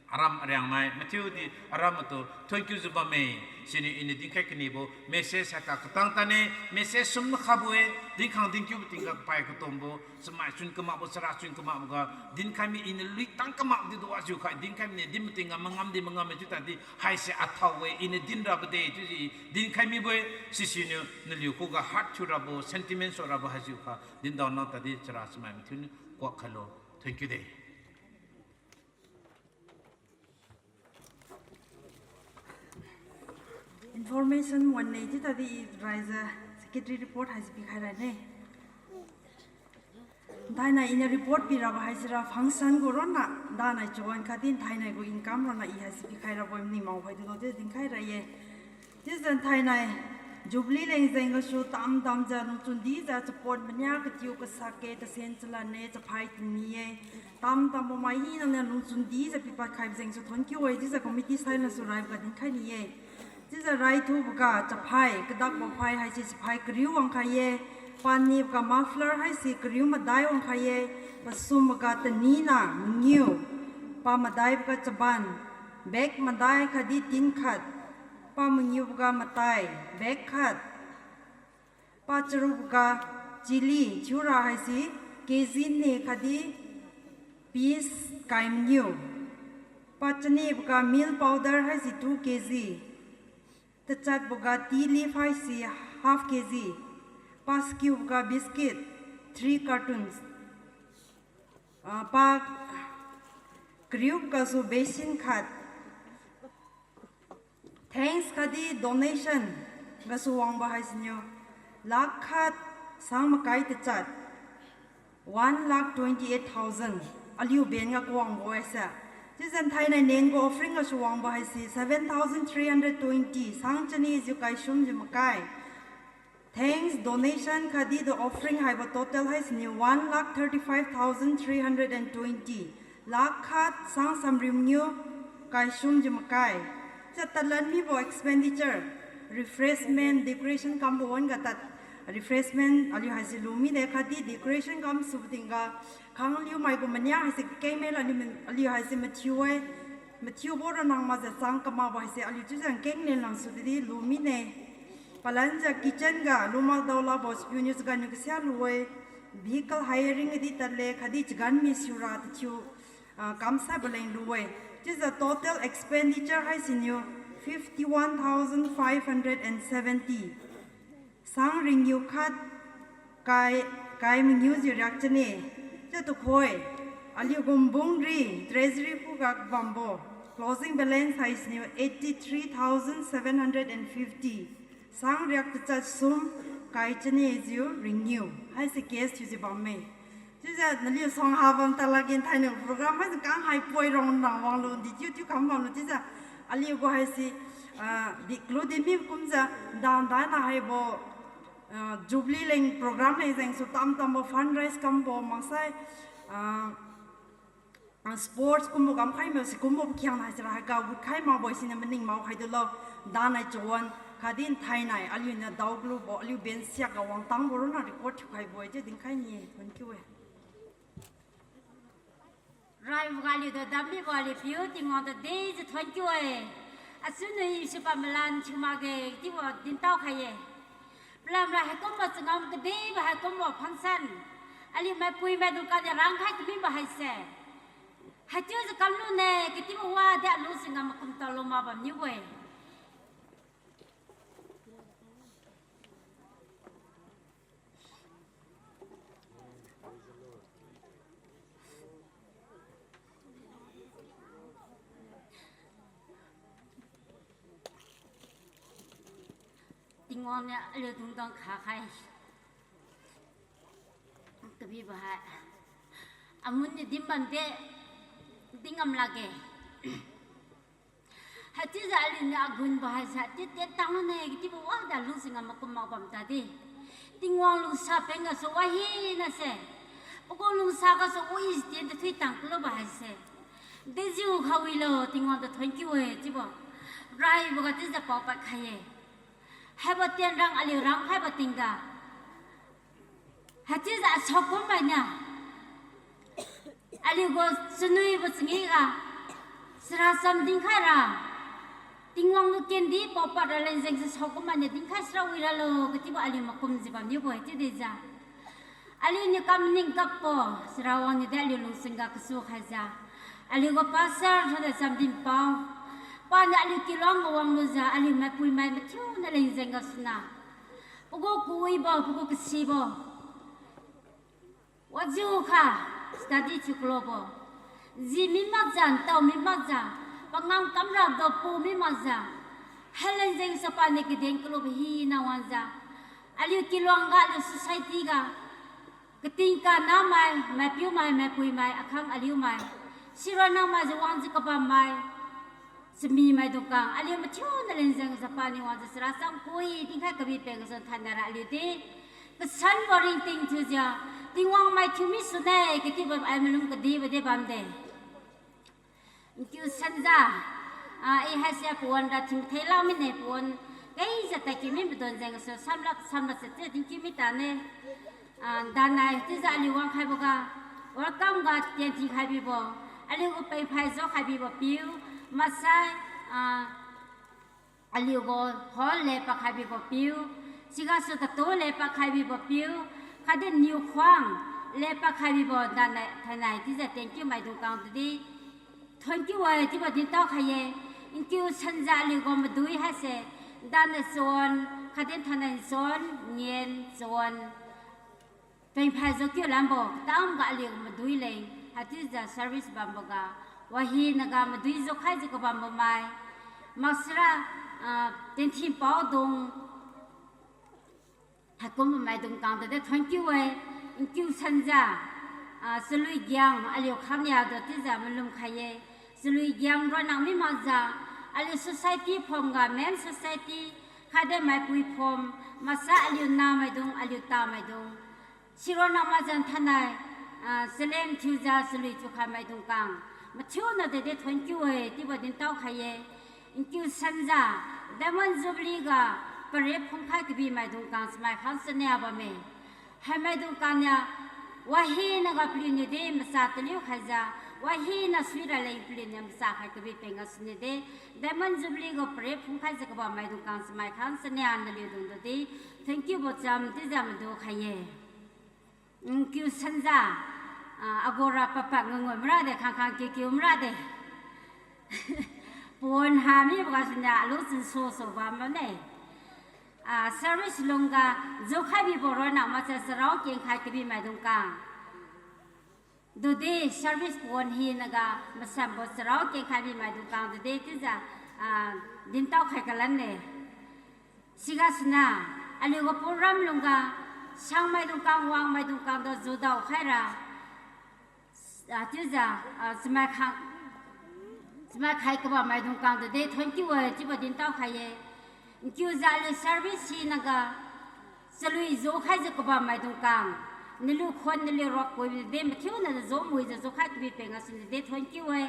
Aram ariangmai mathiudi aram atu thank you jiu bamme. Siniu iniu dinkhai kanibo message haiga katang tane, message sum nakhabo-e, dinkhang dinkiubo tingga kapai katombo, chamai chun kamakbo, chara chun kamakbo ga dinkhai mi, iniu luitang kamak di duajiu khai dinkhai mine, din matingga mangam di mangamme chiu tadi haise athao-e, iniu dinrabo de chiujiu dinkhai mibo-e, sisiniu naliu khuga heart thiurabo, sentiment surabo haijiu kha dindao nang tadi chara chamai mathiuniu kuak khailo. Thank you de. Information wanne chiu tadi i raijiu secretary report haise pikhai rane. Thainai iniu report pirabo haisira function gu ronna, danai chawan khatdi thainai gu income ronna i haise pikhai rabo maning mao hai dulo chiu dinkhai ra-e. Chiujiu thainai Jubilee leng jeng gasu tamtamjiu lungchun dijiu chapon mania katiu kasak-e, kasen chalan-e, chaphai tingmi-e. Tamtambo mai hinaniu lungchun dijiu pipad khaibo jengsu thank you-e, chiujiu committee saina su raiboga dinkhai ni-e. Chiujiu raithuboga chaphai, kadakbo phai haise chaphai kariu wangkhai-e, paniboga muffler haise kariu madai wangkhai-e, pasumboga tanina mangiu, pamadaiboga chaban, bag madai khatdi tin khat, pamangiuboga matai, bag khat, pacharuboga chilli, thiura haise, K G ne khatdi piece kai mangiu. Pachaniboga meal powder haise two K G. Tachatboga tea leaf haise half K G. Paskiuboga biscuit three cartons. Ah, pa kariubogasu basin khat. Thanks khatdi donation gasu wangbo haisiniu lakh khat sang makai tachat, one lakh twenty-eight thousand. Aliu ben ga kawangbo haise. Chiujiu thainai nenbo offering gasu wangbo haise seven thousand three hundred twenty, sang chanijiu kaisumjiu makai. Thanks, donation khatdi the offering haibo total haisiniu one lakh thirty-five thousand three hundred and twenty. Lakh khat sang samriu mangiu kaisumjiu makai. Chiujiu tadlan mibo expenditure, refreshment, decoration kambo wan-ga tad refreshment aliu haise lu mide khatdi decoration kamsubo tingga khangliumai gu mania haise kakeng mel aliu, aliu haise mathiu-e. Mathiubo ra nang makjiu chang kamakbo haise aliu chiujiu keng lenlang sudidi lu mine. Palanjiu kitchen ga lumak daolabo sipiuniu chaganniu kasia lu-e. Vehicle hiring di tadle khatdi chagan mi siura tathiu, ah, kamsaibo leng lu-e. Chiujiu total expenditure haisiniu fifty-one thousand five hundred and seventy. Sang ringiu khat kai, kai mangiujiu riak chane. Chiu tukhoi, aliu gumbungri treasury khuga bambo closing balance haisiniu eighty-three thousand seven hundred and fifty. Sang riak tachat sum kai chanijiu ringiu haise cash thiujiu bamme. Chiujiu naliu suang ha bam talakge thainai program haise kang hai poi ronna wanglu di chiu chiu kam bamlu chiujiu aliu gu haise, ah, diklu dimi kumjiu dan dana haibo, ah, Jubilee leng program leng jengsu tam tambo fundraise kambo maksai, ah, ah, sports kumbo kamkhai mase kumbo pakhiangna haisira haiga gutkhai makbo siniu maning mao khaidulo, danai chawan khatdi thainai aliuniu daolubo aliu bensiakga wangtangbo ronna record thiukhaibo-e chiu dinkhai ni-e, thank you-e. Raiboga aliutu dammibo aliu piu Tingwang tu dejiu thank you-e. Achunwi sipa malan thiu makge chiubo dintao khai-e. Palamra haikumbo changam kadebo haikumbo function aliu maipuimai dukaniu rangkhai kamibo haise haichiujiu kamlune katibo wadi alu changam makumtao lu mak bamniu-e. Tingwang niu aliu dungdang khakhai kabibo hai amun niu dinbamde dingam lakge. Haichiujiu aliuniu agunbo haise chiu tien tang lune katibo wadi alu changam makum mak bam tadi, Tingwang lungsa peng gasu wahinase, pagu lungsa gasu wi tien tathui tang kalubo haise dejiu khawilo Tingwang tu thank you-e chiubo raiboga chiujiu paopad khai-e. Haibo tienrang aliu rangkhaibo tingga haichiujiu asaokum mainiu aliugu chanuibo changiga chara cham dinkhaira, Tingwang gu kendi paopad raleng jengse saokum mainiu dinkhai sara wiralo katibo aliu makumjiu bamniubo-e chiudijiu aliuniu kam ning kapbo, Charawang niudi aliu lungchingga kasu khaijiu aliugu pastor thaojiu Chamdinpao, paniu aliu kiluang ga wanglujiu aliu maipuimai mathiuna leng jeng gasuna pagu kawibo, pagu kasibo wajiukha study thiu kalobo, ji mi makjiu, ntao mi makjiu, pangam kamrabo pu mi makjiu, haileng jengsu paniu kaden kalobo hina wangjiu aliu kiluang ga, aliu society ga, katingka namai, maipiumai, maipuimai, akhang aliumai, sira namaijiu wangjiu kabammai, chamimaidung khang aliu mathiuna leng jengjiu paniu wangjiu chara cham kui dinkhai kabi peng gasu thainai ra aliudi kasanbo ringting thiujiu Tingwang mai thiumi sune katibo ai malum kadibo de bamde. Nkiu sanjiu Ah, i haise pawan ra thimthei lak mine pawan. Keijiu tadkiu mi maidung jeng gasu samlak samlak se chiu dinkiu mi tane. Ah, danai chiujiu aliu wangkhaiboga welcome ga tien thikhai bibo, aliugu pengphai jokhai bibo piu, maksai, ah, aliugu hall le pakhai bibo piu, sigasu tatu le pakhai bibo piu, khatdi niu khuang le pakhai bibo danai thainai chiujiu thank you maidung kang tudi thank you e chiubo dintao khai ye. Nkiu sanjiu aliugu madui haise, danai chawon, khatdi thainai chawon, ngen chawon, pengphai jokiu lambo katamga aliu madui leng haichiujiu service bamboga, wahinaga madui jokhaijiu kabambo mai, maksara, ah, tenthin paodung haikumbo maidung kang tudi thank you e. Nkiu sanjiu, ah, chalui giang aliu khangnia do chiujiu malum khai ye. Chalui giang ronna mi makjiu, aliu society phumga main society, khatdi maipui phum, maksai aliu namaidung, aliu tamaidung, sironna makjiu thainai, ah, chaleng thiujiu chalui thiukhai maidung kang, mathiuna tudi thank you e chiubo dintao khai ye. Nkiu sanjiu Diamond Jubilee ga pare phungkhai kabi maidung kang chamai khang chania bamme. Hai maidung kang niu wahinaga paliuniu di macha taliu khaijiu, wahina suira leng paliuniu macha khai kabi peng gasuniu di Diamond Jubilee gu pare phungkhaijiu kabam maidung kang chamai khang chania naliudung tudi thank you bo cham chiujiu madu khai ye. Nkiu sanjiu, ah, agora papa ngangoi mara de, khangkhang kiukiu mara de. Pawan ha mibo gasuniu alu chunsu su bam mane. Ah, service lungga jukhai bibo ronna makjiu charao kengkhai kabi maidung kang, tudi service pawan hinaga masanbo charao kengkhai bi maidung kang tudi chiujiu, ah, dintao khai kalanne. Sigasuniu aliugu program lungga sang maidung kang, wang maidung kang tu judao khaira, ah, chiujiu, ah, chamai khang, chamai khai kabam maidung kang tudi thank you e chiubo dintao khai ye. Nkiujiu aliu service hinaga chalui jukhaijiu kabam maidung kang, naliu khon naliu rokpui di mathiuna jumuijiu jukhai kabi peng gasuniu di thank you e.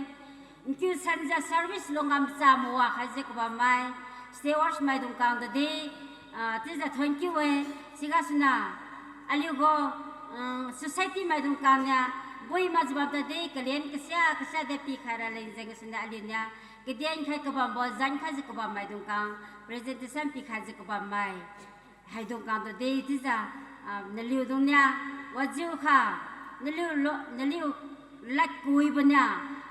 Nkiu sanjiu service lungga macha mawa khaijiu kabam mai, stewards maidung kang tudi, ah, chiujiu thank you e. Sigasuniu aliugu, um, society maidung kang niu bui makjiu bam tudi kalen kasia kasia de pikhai raleng jeng gasuniu aliuniu kaden khai kabambo zan khaijiu kabam maidung kang, presentation pikhaijiu kabam mai haidung kang tudi chiujiu, ah, naliudung niu wajiukha, naliu lo, naliu ladkuibo niu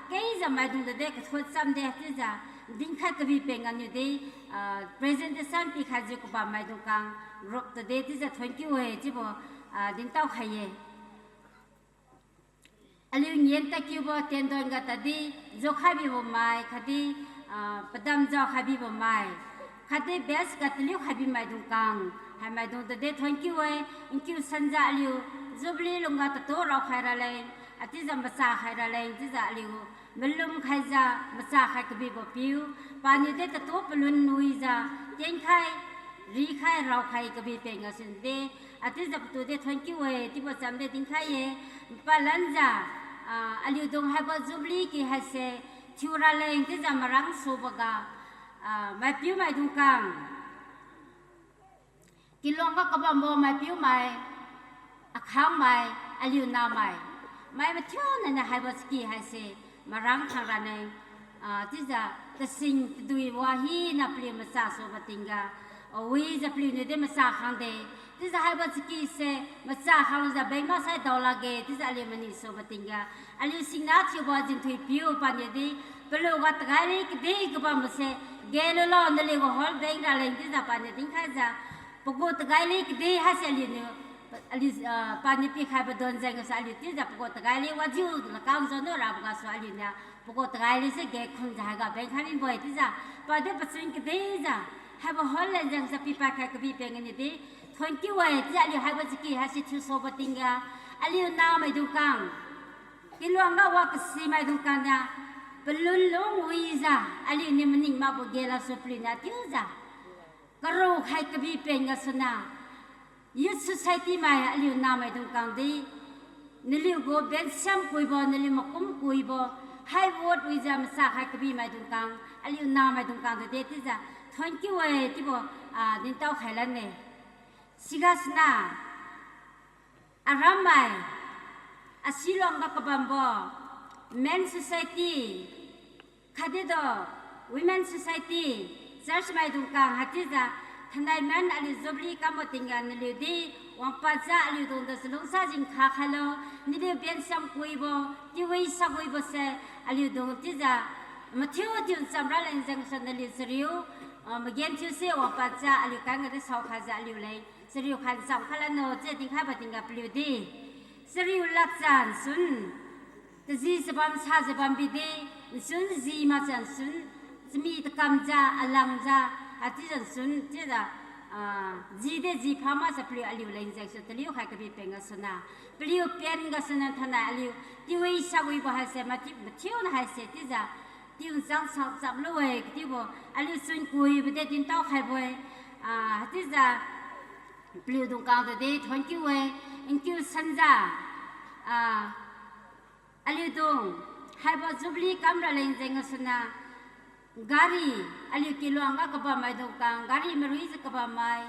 keijiu maidung tudi kathot chamde chiujiu dinkhai kabi peng ganiu di, ah, presentation pikhaijiu kabam maidung kang group tudi chiujiu thank you e chiubo, ah, dintao khai ye. Aliu ngen tadkiubo tendon ga tadi jukhai bibo mai khatdi, ah, padam jaokhai bibo mai khatdi best ga taliu khai bi maidung kang, hai maidung tudi thank you e. Nkiu sanjiu aliu Jubilee lungga tatu raokhai raleng, achiujiu macha khai raleng chiujiu aliu malum khaijiu macha khai kabibo piu, paniu di tatu palun nuijiu tienkhai, rikhai, raokhai kabi peng gasuniu di, achiujiu patu di thank you e chiubo chamdi dinkhai ye. Palanjiu, ah, aliudung haibo Jubilee ki haise thiu raleng chiujiu marang suboga, ah, maipiu maidung kang, Kiluang ga kabambo maipiu mai, akhang mai, aliu namai, mai mathiuna niu haibo chaky haise marang khang rane, ah, chiujiu tasing tadui wa hina paliu macha subo tingga, awijiu paliuniu di macha khang de, chiujiu haibo chaky se macha khangjiu beng maksai dao lakge chiujiu aliu mani subo tingga, aliu singna thiubo jingthui piu paniu di, paluga tagaili kadi kabambo se, ge lulo naliu gu hall beng raleng chiujiu paniu dinkhaijiu, pagu tagaili kadi haise aliuniu, aliu, ah, paniu pikhaibo don jeng gasu aliu chiujiu pagu tagaili wajiu lakang jonu rabo gasu aliuniu pagu tagaili se ge khunjiu haiga bengkhai mibo-e chiujiu, padi pachun kadijiu, haibo hall leng jengjiu pipad khai kabi peng ganiu di, thank you e chiujiu aliu haibo chaky haise thiusubo tingga, aliu namaidung kang, Kiluang ga wa kasi maidung kang niu, palun lung wijiu, aliuniu maning makbo ge lasu paliuniu chiujiu karukhai kabi peng gasuniu, Youth Society mai aliu namaidung kang di, naliu gu bensiam kuibo, naliu makum kuibo, Haibo wijiu macha khai kabi maidung kang, aliu namaidung kang tade chiujiu, thank you e chiubo, ah, dintao khai lan-e. Siga sina, aram mai, asiluang ga kabambo, Men Society, khatdi do, Women Society, church maidung kang haichiujiu, thainai men aliu Jubilee kambo tingga naliu di, wangpadjiu aliudung tu chalungsa jingkha khailo, naliu bensiam kuibo, tiwi sawibo se, aliudung chiujiu, mathiu thiu nchamra leng jengsu naliu chariu, ah, magenthiu se wangpadjiu aliu kangga di saokhaijiu aliu leng, chariu khai ncham khailo no, chiu dinkhaibo tingga paliu di. Chariu lakjiu nsun, taji chabam sajiu bambi di, nsun ji makjiu nsun, chami takamjiu, alangjiu, haichiujiu nsun, chiujiu, ah, ji de ji pha makjiu paliu aliu leng jengsu taliu khai kabi peng gasuna. Paliu pen gasuna thainai aliu, tiwi sawibo haise mati, mathiuna haise chiujiu, tiu nchang sang chaplu-e, katiubo, aliu chun kuibo de dintao khaibo-e, ah, haichiujiu, paliudung kang tade thank you e, nkiu sanjiu, ah, aliudung, haibo Jubilee kamra leng jeng gasuna, gari, aliu kiluang ga kabam maidung kang, gari maruijiu kabam mai,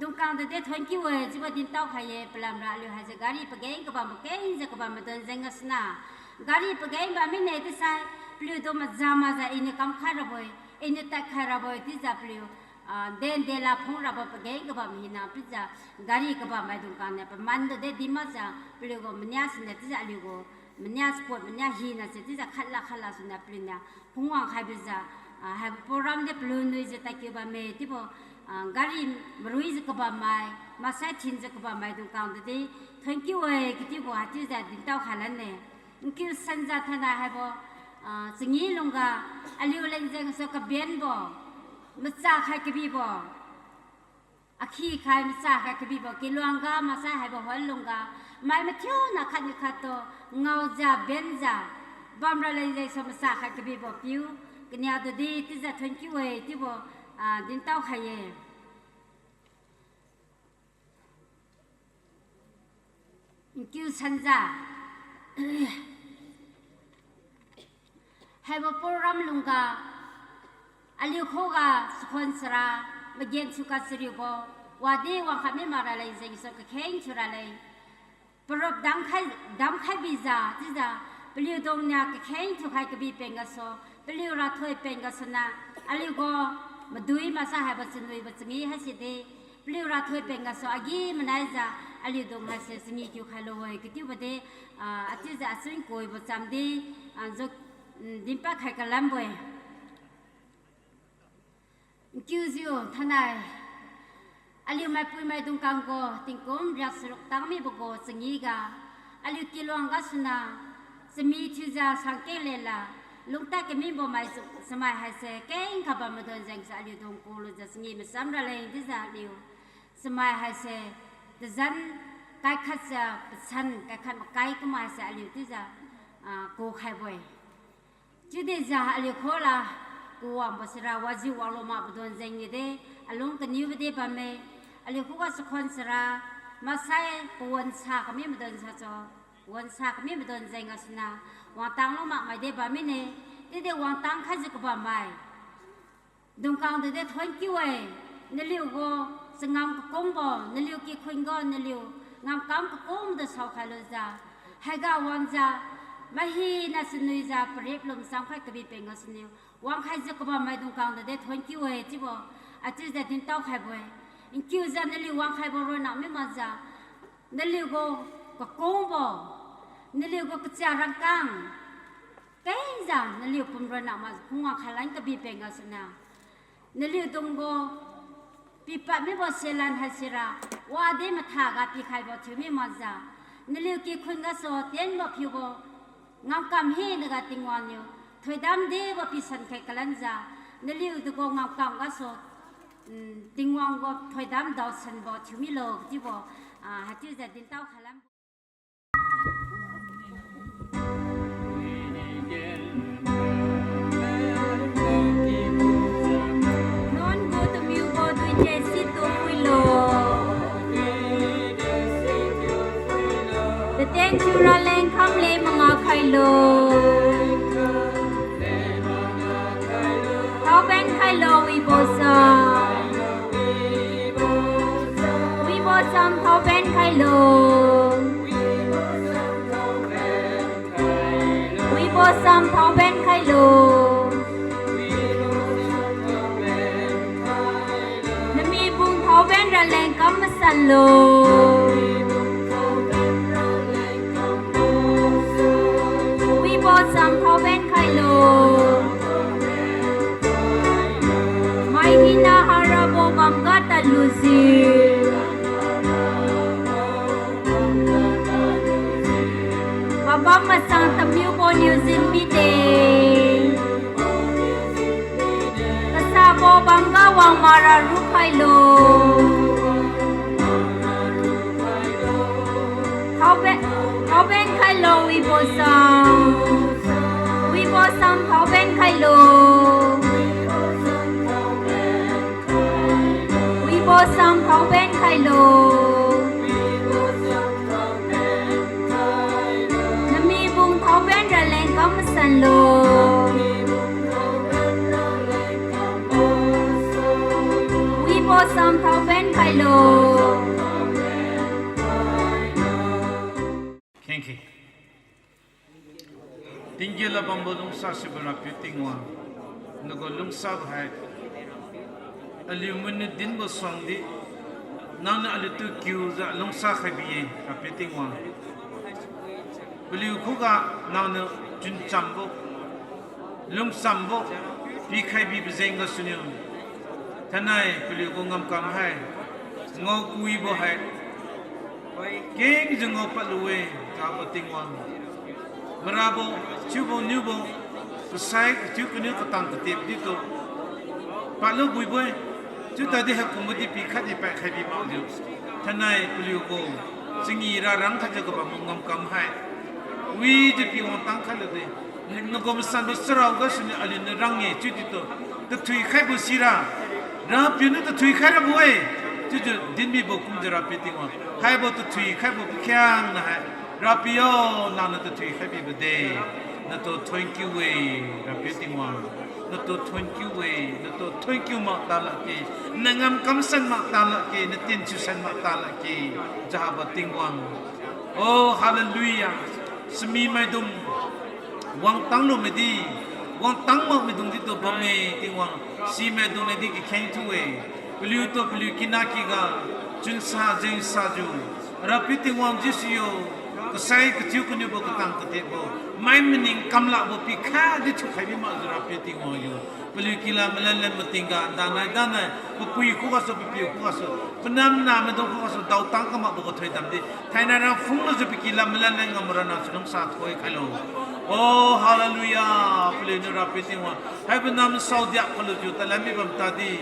dungkang tade thank you e, chiubo dintao khai-e, palamra aliu haise gari pageng kabam, pagengjiu kabam maidung jeng gasuna, gari pageng bam mine chiusai, paliudung maza makjiu iniu kamkhai rabo-e, iniu tadkhai rabo-e, chiujiu paliu, ah, den dela phung rabo pageng kabam hina, chiujiu gari kabam maidung kang niu paman tade di makjiu, paliugu mania siniu chiujiu aliugu mania support mania hina se chiujiu khatla khatla suniu paliuniu phungwang khaibijiu, ah, haibo program de paliu nuijiu tadkiu bamme chiubo, ah, gari maruijiu kabam mai, maksai thinjiu kabam maidung kang tade, thank you e, katiubo haichiujiu dintao khai lan-e. Nkiu sanjiu thainai haibo, ah, changi lungga, aliu leng jengsu kabenbo, macha khai kabibo, akhi khai macha khai kabibo, kiluang ga maksai haibo hon lungga, mai mathiuna khatniu khattu, ngaojiu benjiu, bamra leng jengsu macha khai kabibo piu, kania tudi chiujiu thank you e chiubo, ah, dintao khai-e. Nkiu sanjiu. Haibo program lungga, aliu khuga chakhon chara, magenthiu kachariubo, wadi wangkhat mi makra leng jengsu kakheng thiura leng. Parop damkhai, damkhai bijiu chiujiu, paliudung niu kakheng thiukhai kabi peng gasu, paliu rathoi peng gasuna, aliugu madui maksai haibo chanuibo changi haise de, paliu rathoi peng gasu agi-manaijiu, aliudung haise changi kiu khailo-e katiubo de, ah, achiujiu achun kuibo chamdi, ah, jo, mm, dinpad khai kalambo-e. Nkiujiu thainai, aliu maipui maidung kanggu tingkum riak charuk tang mibo gu changi ga, aliu kiluang gasuna, chami thiujiu sangkeng lela, lungtad kamibo maisu chamai haise kengkha bam maidung jengsu aliudung kulujiu changi macham raleng chiujiu aliu chamai haise, tazan kaikhatjiu pasan kaikhat makai kumai haise aliu chiujiu, ah, kukhaibo-e. Chiudejiu aliu khuga kuwangbo sira wajiu wanglu makbo don jengniu de, alung kaniubo de bamme, aliu khuga chakhon chara, maksai pawan sa kami madon sa cho, pawan sa kami madon jeng gasuna, wangtang lu makmai de bam mine, chiudi wangtang khaijiu kabammai dungkang tade thank you e, naliu gu changam kakungbo, naliu kikhun gu, naliu ngamkam kakungbo tu saokhai lujiu, haiga wangjiu, mahina chanuijiu parip lum chamkhai kabi peng gasuniu, wangkhaijiu kabammai dungkang tade thank you e chiubo, achiujiu dintao khaibo-e, nkiujiu naliu wangkhaibo ronna mi makjiu, naliu gu kakungbo, naliu gu kachia rangkang, kengjiu naliu pum ronna makjiu phungwang khailan kabi peng gasuniu, naliu dunggu pipad mibo selan haisira, wadi mathaga pikhaibo thiumi makjiu, naliu kikhun gasu tienbo phiubo, ngamkam hinaga Tingwang niu thoidam debo pisan khai kalanjiu, naliu dugu ngamkam gasu, mm, Tingwang gu thoidam daosanbo thiumilo chiubo, ah, haichiujiu dintao khailan Nuan gu tamiubo duinje situ phuilo. Tatien thiu raleng khamle manga khailo. Sam thaoben khailo. Wibo sam thaoben khailo. Namibung thaoben raleng kam masanlo. Wibo sam thaoben khailo. Mai hina harabo bamga tadlujiu. Pabam masang tamiubo niu jin mide. Kasabo bamga wang mara rukhailo. Thaobe-, thaoben khailo wibo sam. Wibo sam thaoben khailo. Wibo sam thaoben khailo. Namibung thaoben raleng kam masanlo. Wibo sam thaoben khailo. Khengkhe. Tingkila bambo lungsasibo Rapiu Tingwang, nagu lungsabo hai aliu muniu dinbo suangdi, nangniu aliutu kiujiu lungsa khai bi-e Rapiu Tingwang. Paliu khuga nangniu chunchambo, lungchambo pikhai bibo jeng gasuniu, thainai paliugu ngamkam hai, ngao kuibo hai, kengjiu ngao padlu-e, Jehova Tingwang. Marabo, chiubo niubo, kasai kachiu kaniu katang katep ditu padlu buibo-e. Chiutadi haikumbo di pikhatdi paikhai bi makjiu, thainai paliugu changi ra rangkhaijiu kabambo ngamkam hai, wijiu pi wangtang khailo de. Nagu masanbo charao gasuniu aliuniu rang-e chiuditu, tathui khaibo sira, Rapiu niu tathui khai rabo-e, chiujiu dinmibo kumjiu Rapiu Tingwang, haibo tathui khaibo pakhiangna hai, Rapiu yo, nangniu tathui khai bibo de. Natu thank you-e, Rapiu Tingwang. Natu thank you-e, natu thank you mak ta lakge, na ngamkam san mak ta lakge, na tien thiusan mak ta lakge, Jehova Tingwang. Oh, hallelujah. Sami maidung, wangtang lumidi, wangtang makmaidung ditu bamme Tingwang, simaidung nadi kakheng thiu-e. Paliutu paliu kina kiga chunsa jengsajiu, Rapiu Tingwang Jesu yo, kasai kachiu kaniubo katang katepbo, mai maning kamlakbo pikhadi thiukhai bi makjiu Rapiu Tingwang yo, paliu kila malanlan matingga danai danai, papui khugasu, papiu khugasu, panam namaidung khugasu daotang kamakbo ga thoidamdi, thainai ra phunglujiu pakila malanlan ngamrana chalungsa thoi khailo. Oh, hallelujah, paliuniu Rapiu Tingwang, haibo nam saodiak kalujiu talan mi bam tadi,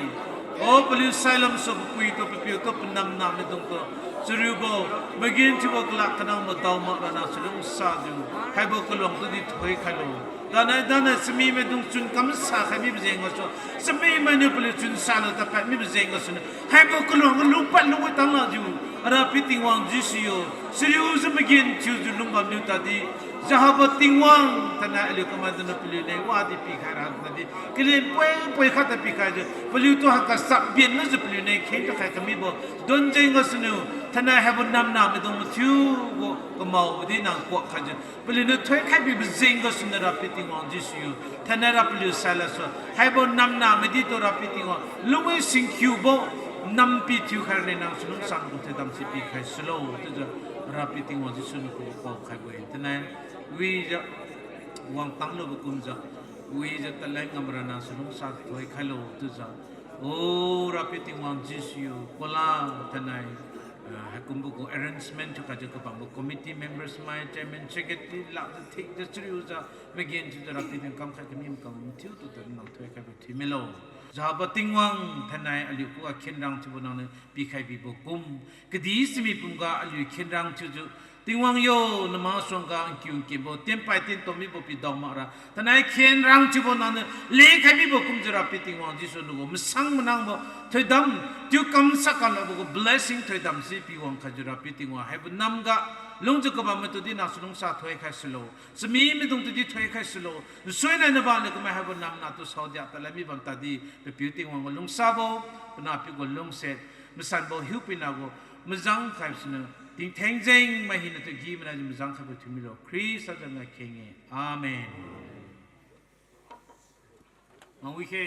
oh, paliu sailamsu papuitu papiutu panam namaidungtu, chariubo, magenthiubo kalak kanang madao makrana chalungsajiu, haibo kaluang tudi thoi khailo. Danai danai chami maidung chun kamsa khai mibo jeng gasu, chami mainiu paliu chun salu tadpad mibo jeng gasuniu, haibo kaluang lungpad lungwi tang lakjiu, Rapiu Tingwang Jesu yo, chariujiu magenthiujiu lungbamniu tadi, Jehova Tingwang, thainai aliu kamai dana paliu leng wadi pikhai ra tadi, kalen poi poi khat ta pikhaijiu, paliutu hangga sap bian lujiu paliu leng kheng takhai kamibo don jeng gasuniu, thainai haibo namna maidung mathiubo kamaobo di nang kuak khaijiu, paliuniu thoikhai bibo jeng gasuniu Rapiu Tingwang Jesu yo, thainai ra paliu sailasu, haibo namna maditu Rapiu Tingwang, lungwi singkhiubo nampi thiukhai rane nang chalungsa gu thoidam si pikhai sulo chiujiu, Rapiu Tingwang Jesu nang khuga paokhaibo-e. Thainai wijiu wangtang lubo kumjiu, wijiu taleng ngamrana chalungsa thoi khailo chiujiu, oh, Rapiu Tingwang Jesu yo, kola thainai, ah, haikumbo gu arrangement thiukhaijiu kabambo committee members mai, chairman, secretary, lakjiu thikjiu chariujiu magenthiujiu Rapiu tingkam khai kami makam thiutu tadi nang thoikhaibo thiumilo. Jehova Tingwang, thainai aliu khuga khenrang thiubo nangniu pikhai bibo kum, kadih simi pumga aliu khenrang thiujiu, Tingwang yo, namasuangga nkiu nkinbo, tienpai tientom mibo pidao makra, thainai khenrang thiubo nangniu lekhai mibo kumjiu Rapiu Tingwang Jesu nang gu masang manangbo thoidam, tiu kamsak kalabo gu blessing thoidam si piwang khaijiu Rapiu Tingwang haibo namga lungjiu kabam maitudi nang chalungsa thoikhai sulo. Chami maidung tudi thoikhai sulo. Nsuinai nabaliu kamai haibo namna tu saodiak talad mi bam tadi, Papiu Tingwang gu lungsabo, Panahpiu gu lungsiat, Masanbo hiupuina gu mazang khaibo siniu tingtheng jengmai hina tu gi mana jiu mazang khaibo thiumilo. Khrista zan ga kheng-e. Amen. Mangwi khe.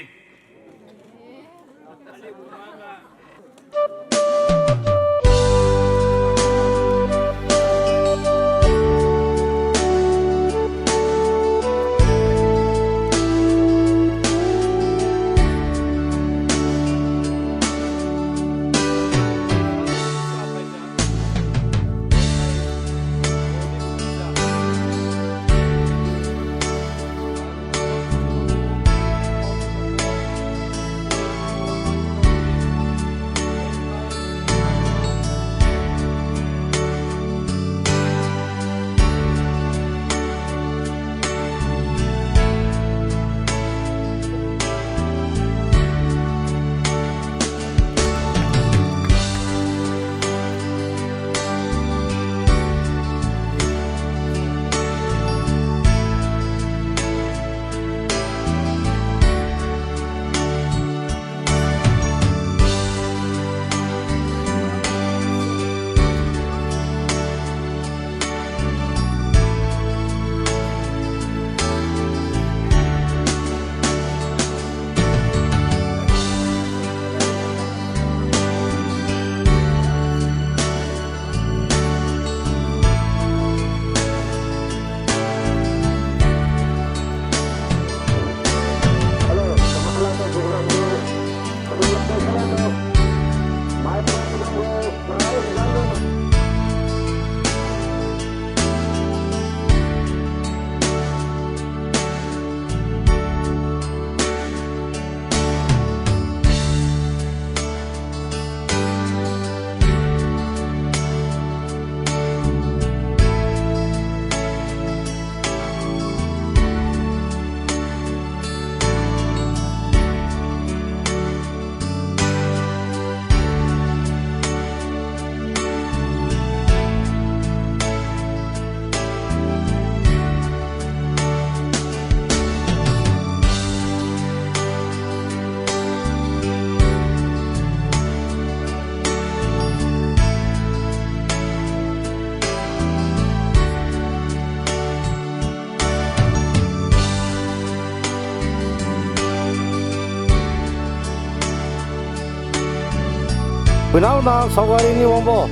Puinao, nang saogari niu wangbo?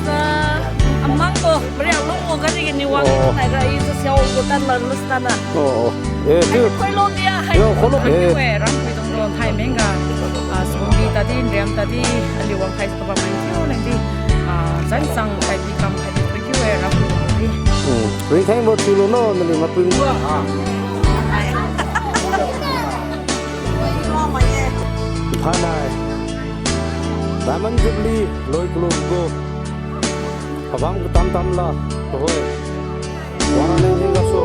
Sa, amangbo, pariak lungbo gari niu wang. Oh. Nai ra i sa siao bo tan lan mas tan na. Oh, oh. Eh, tu. Khoilo dia, hai. Yo, khoilo. Eh. Ram pui dunglo, thai mengga. Ah, sumbi tadi, riam tadi, aliu wang khai sa ba mai thiu leng di. Ah, zan sang kai pi kam khai di pui kiu e, ram pui dunglo di. Hmm. Ringtheng bo thiu lo no, nali mapui. Thainai Diamond Jubilee loi kalu gu pabam katam tam la, tuhoi. Wara neng jeng gasu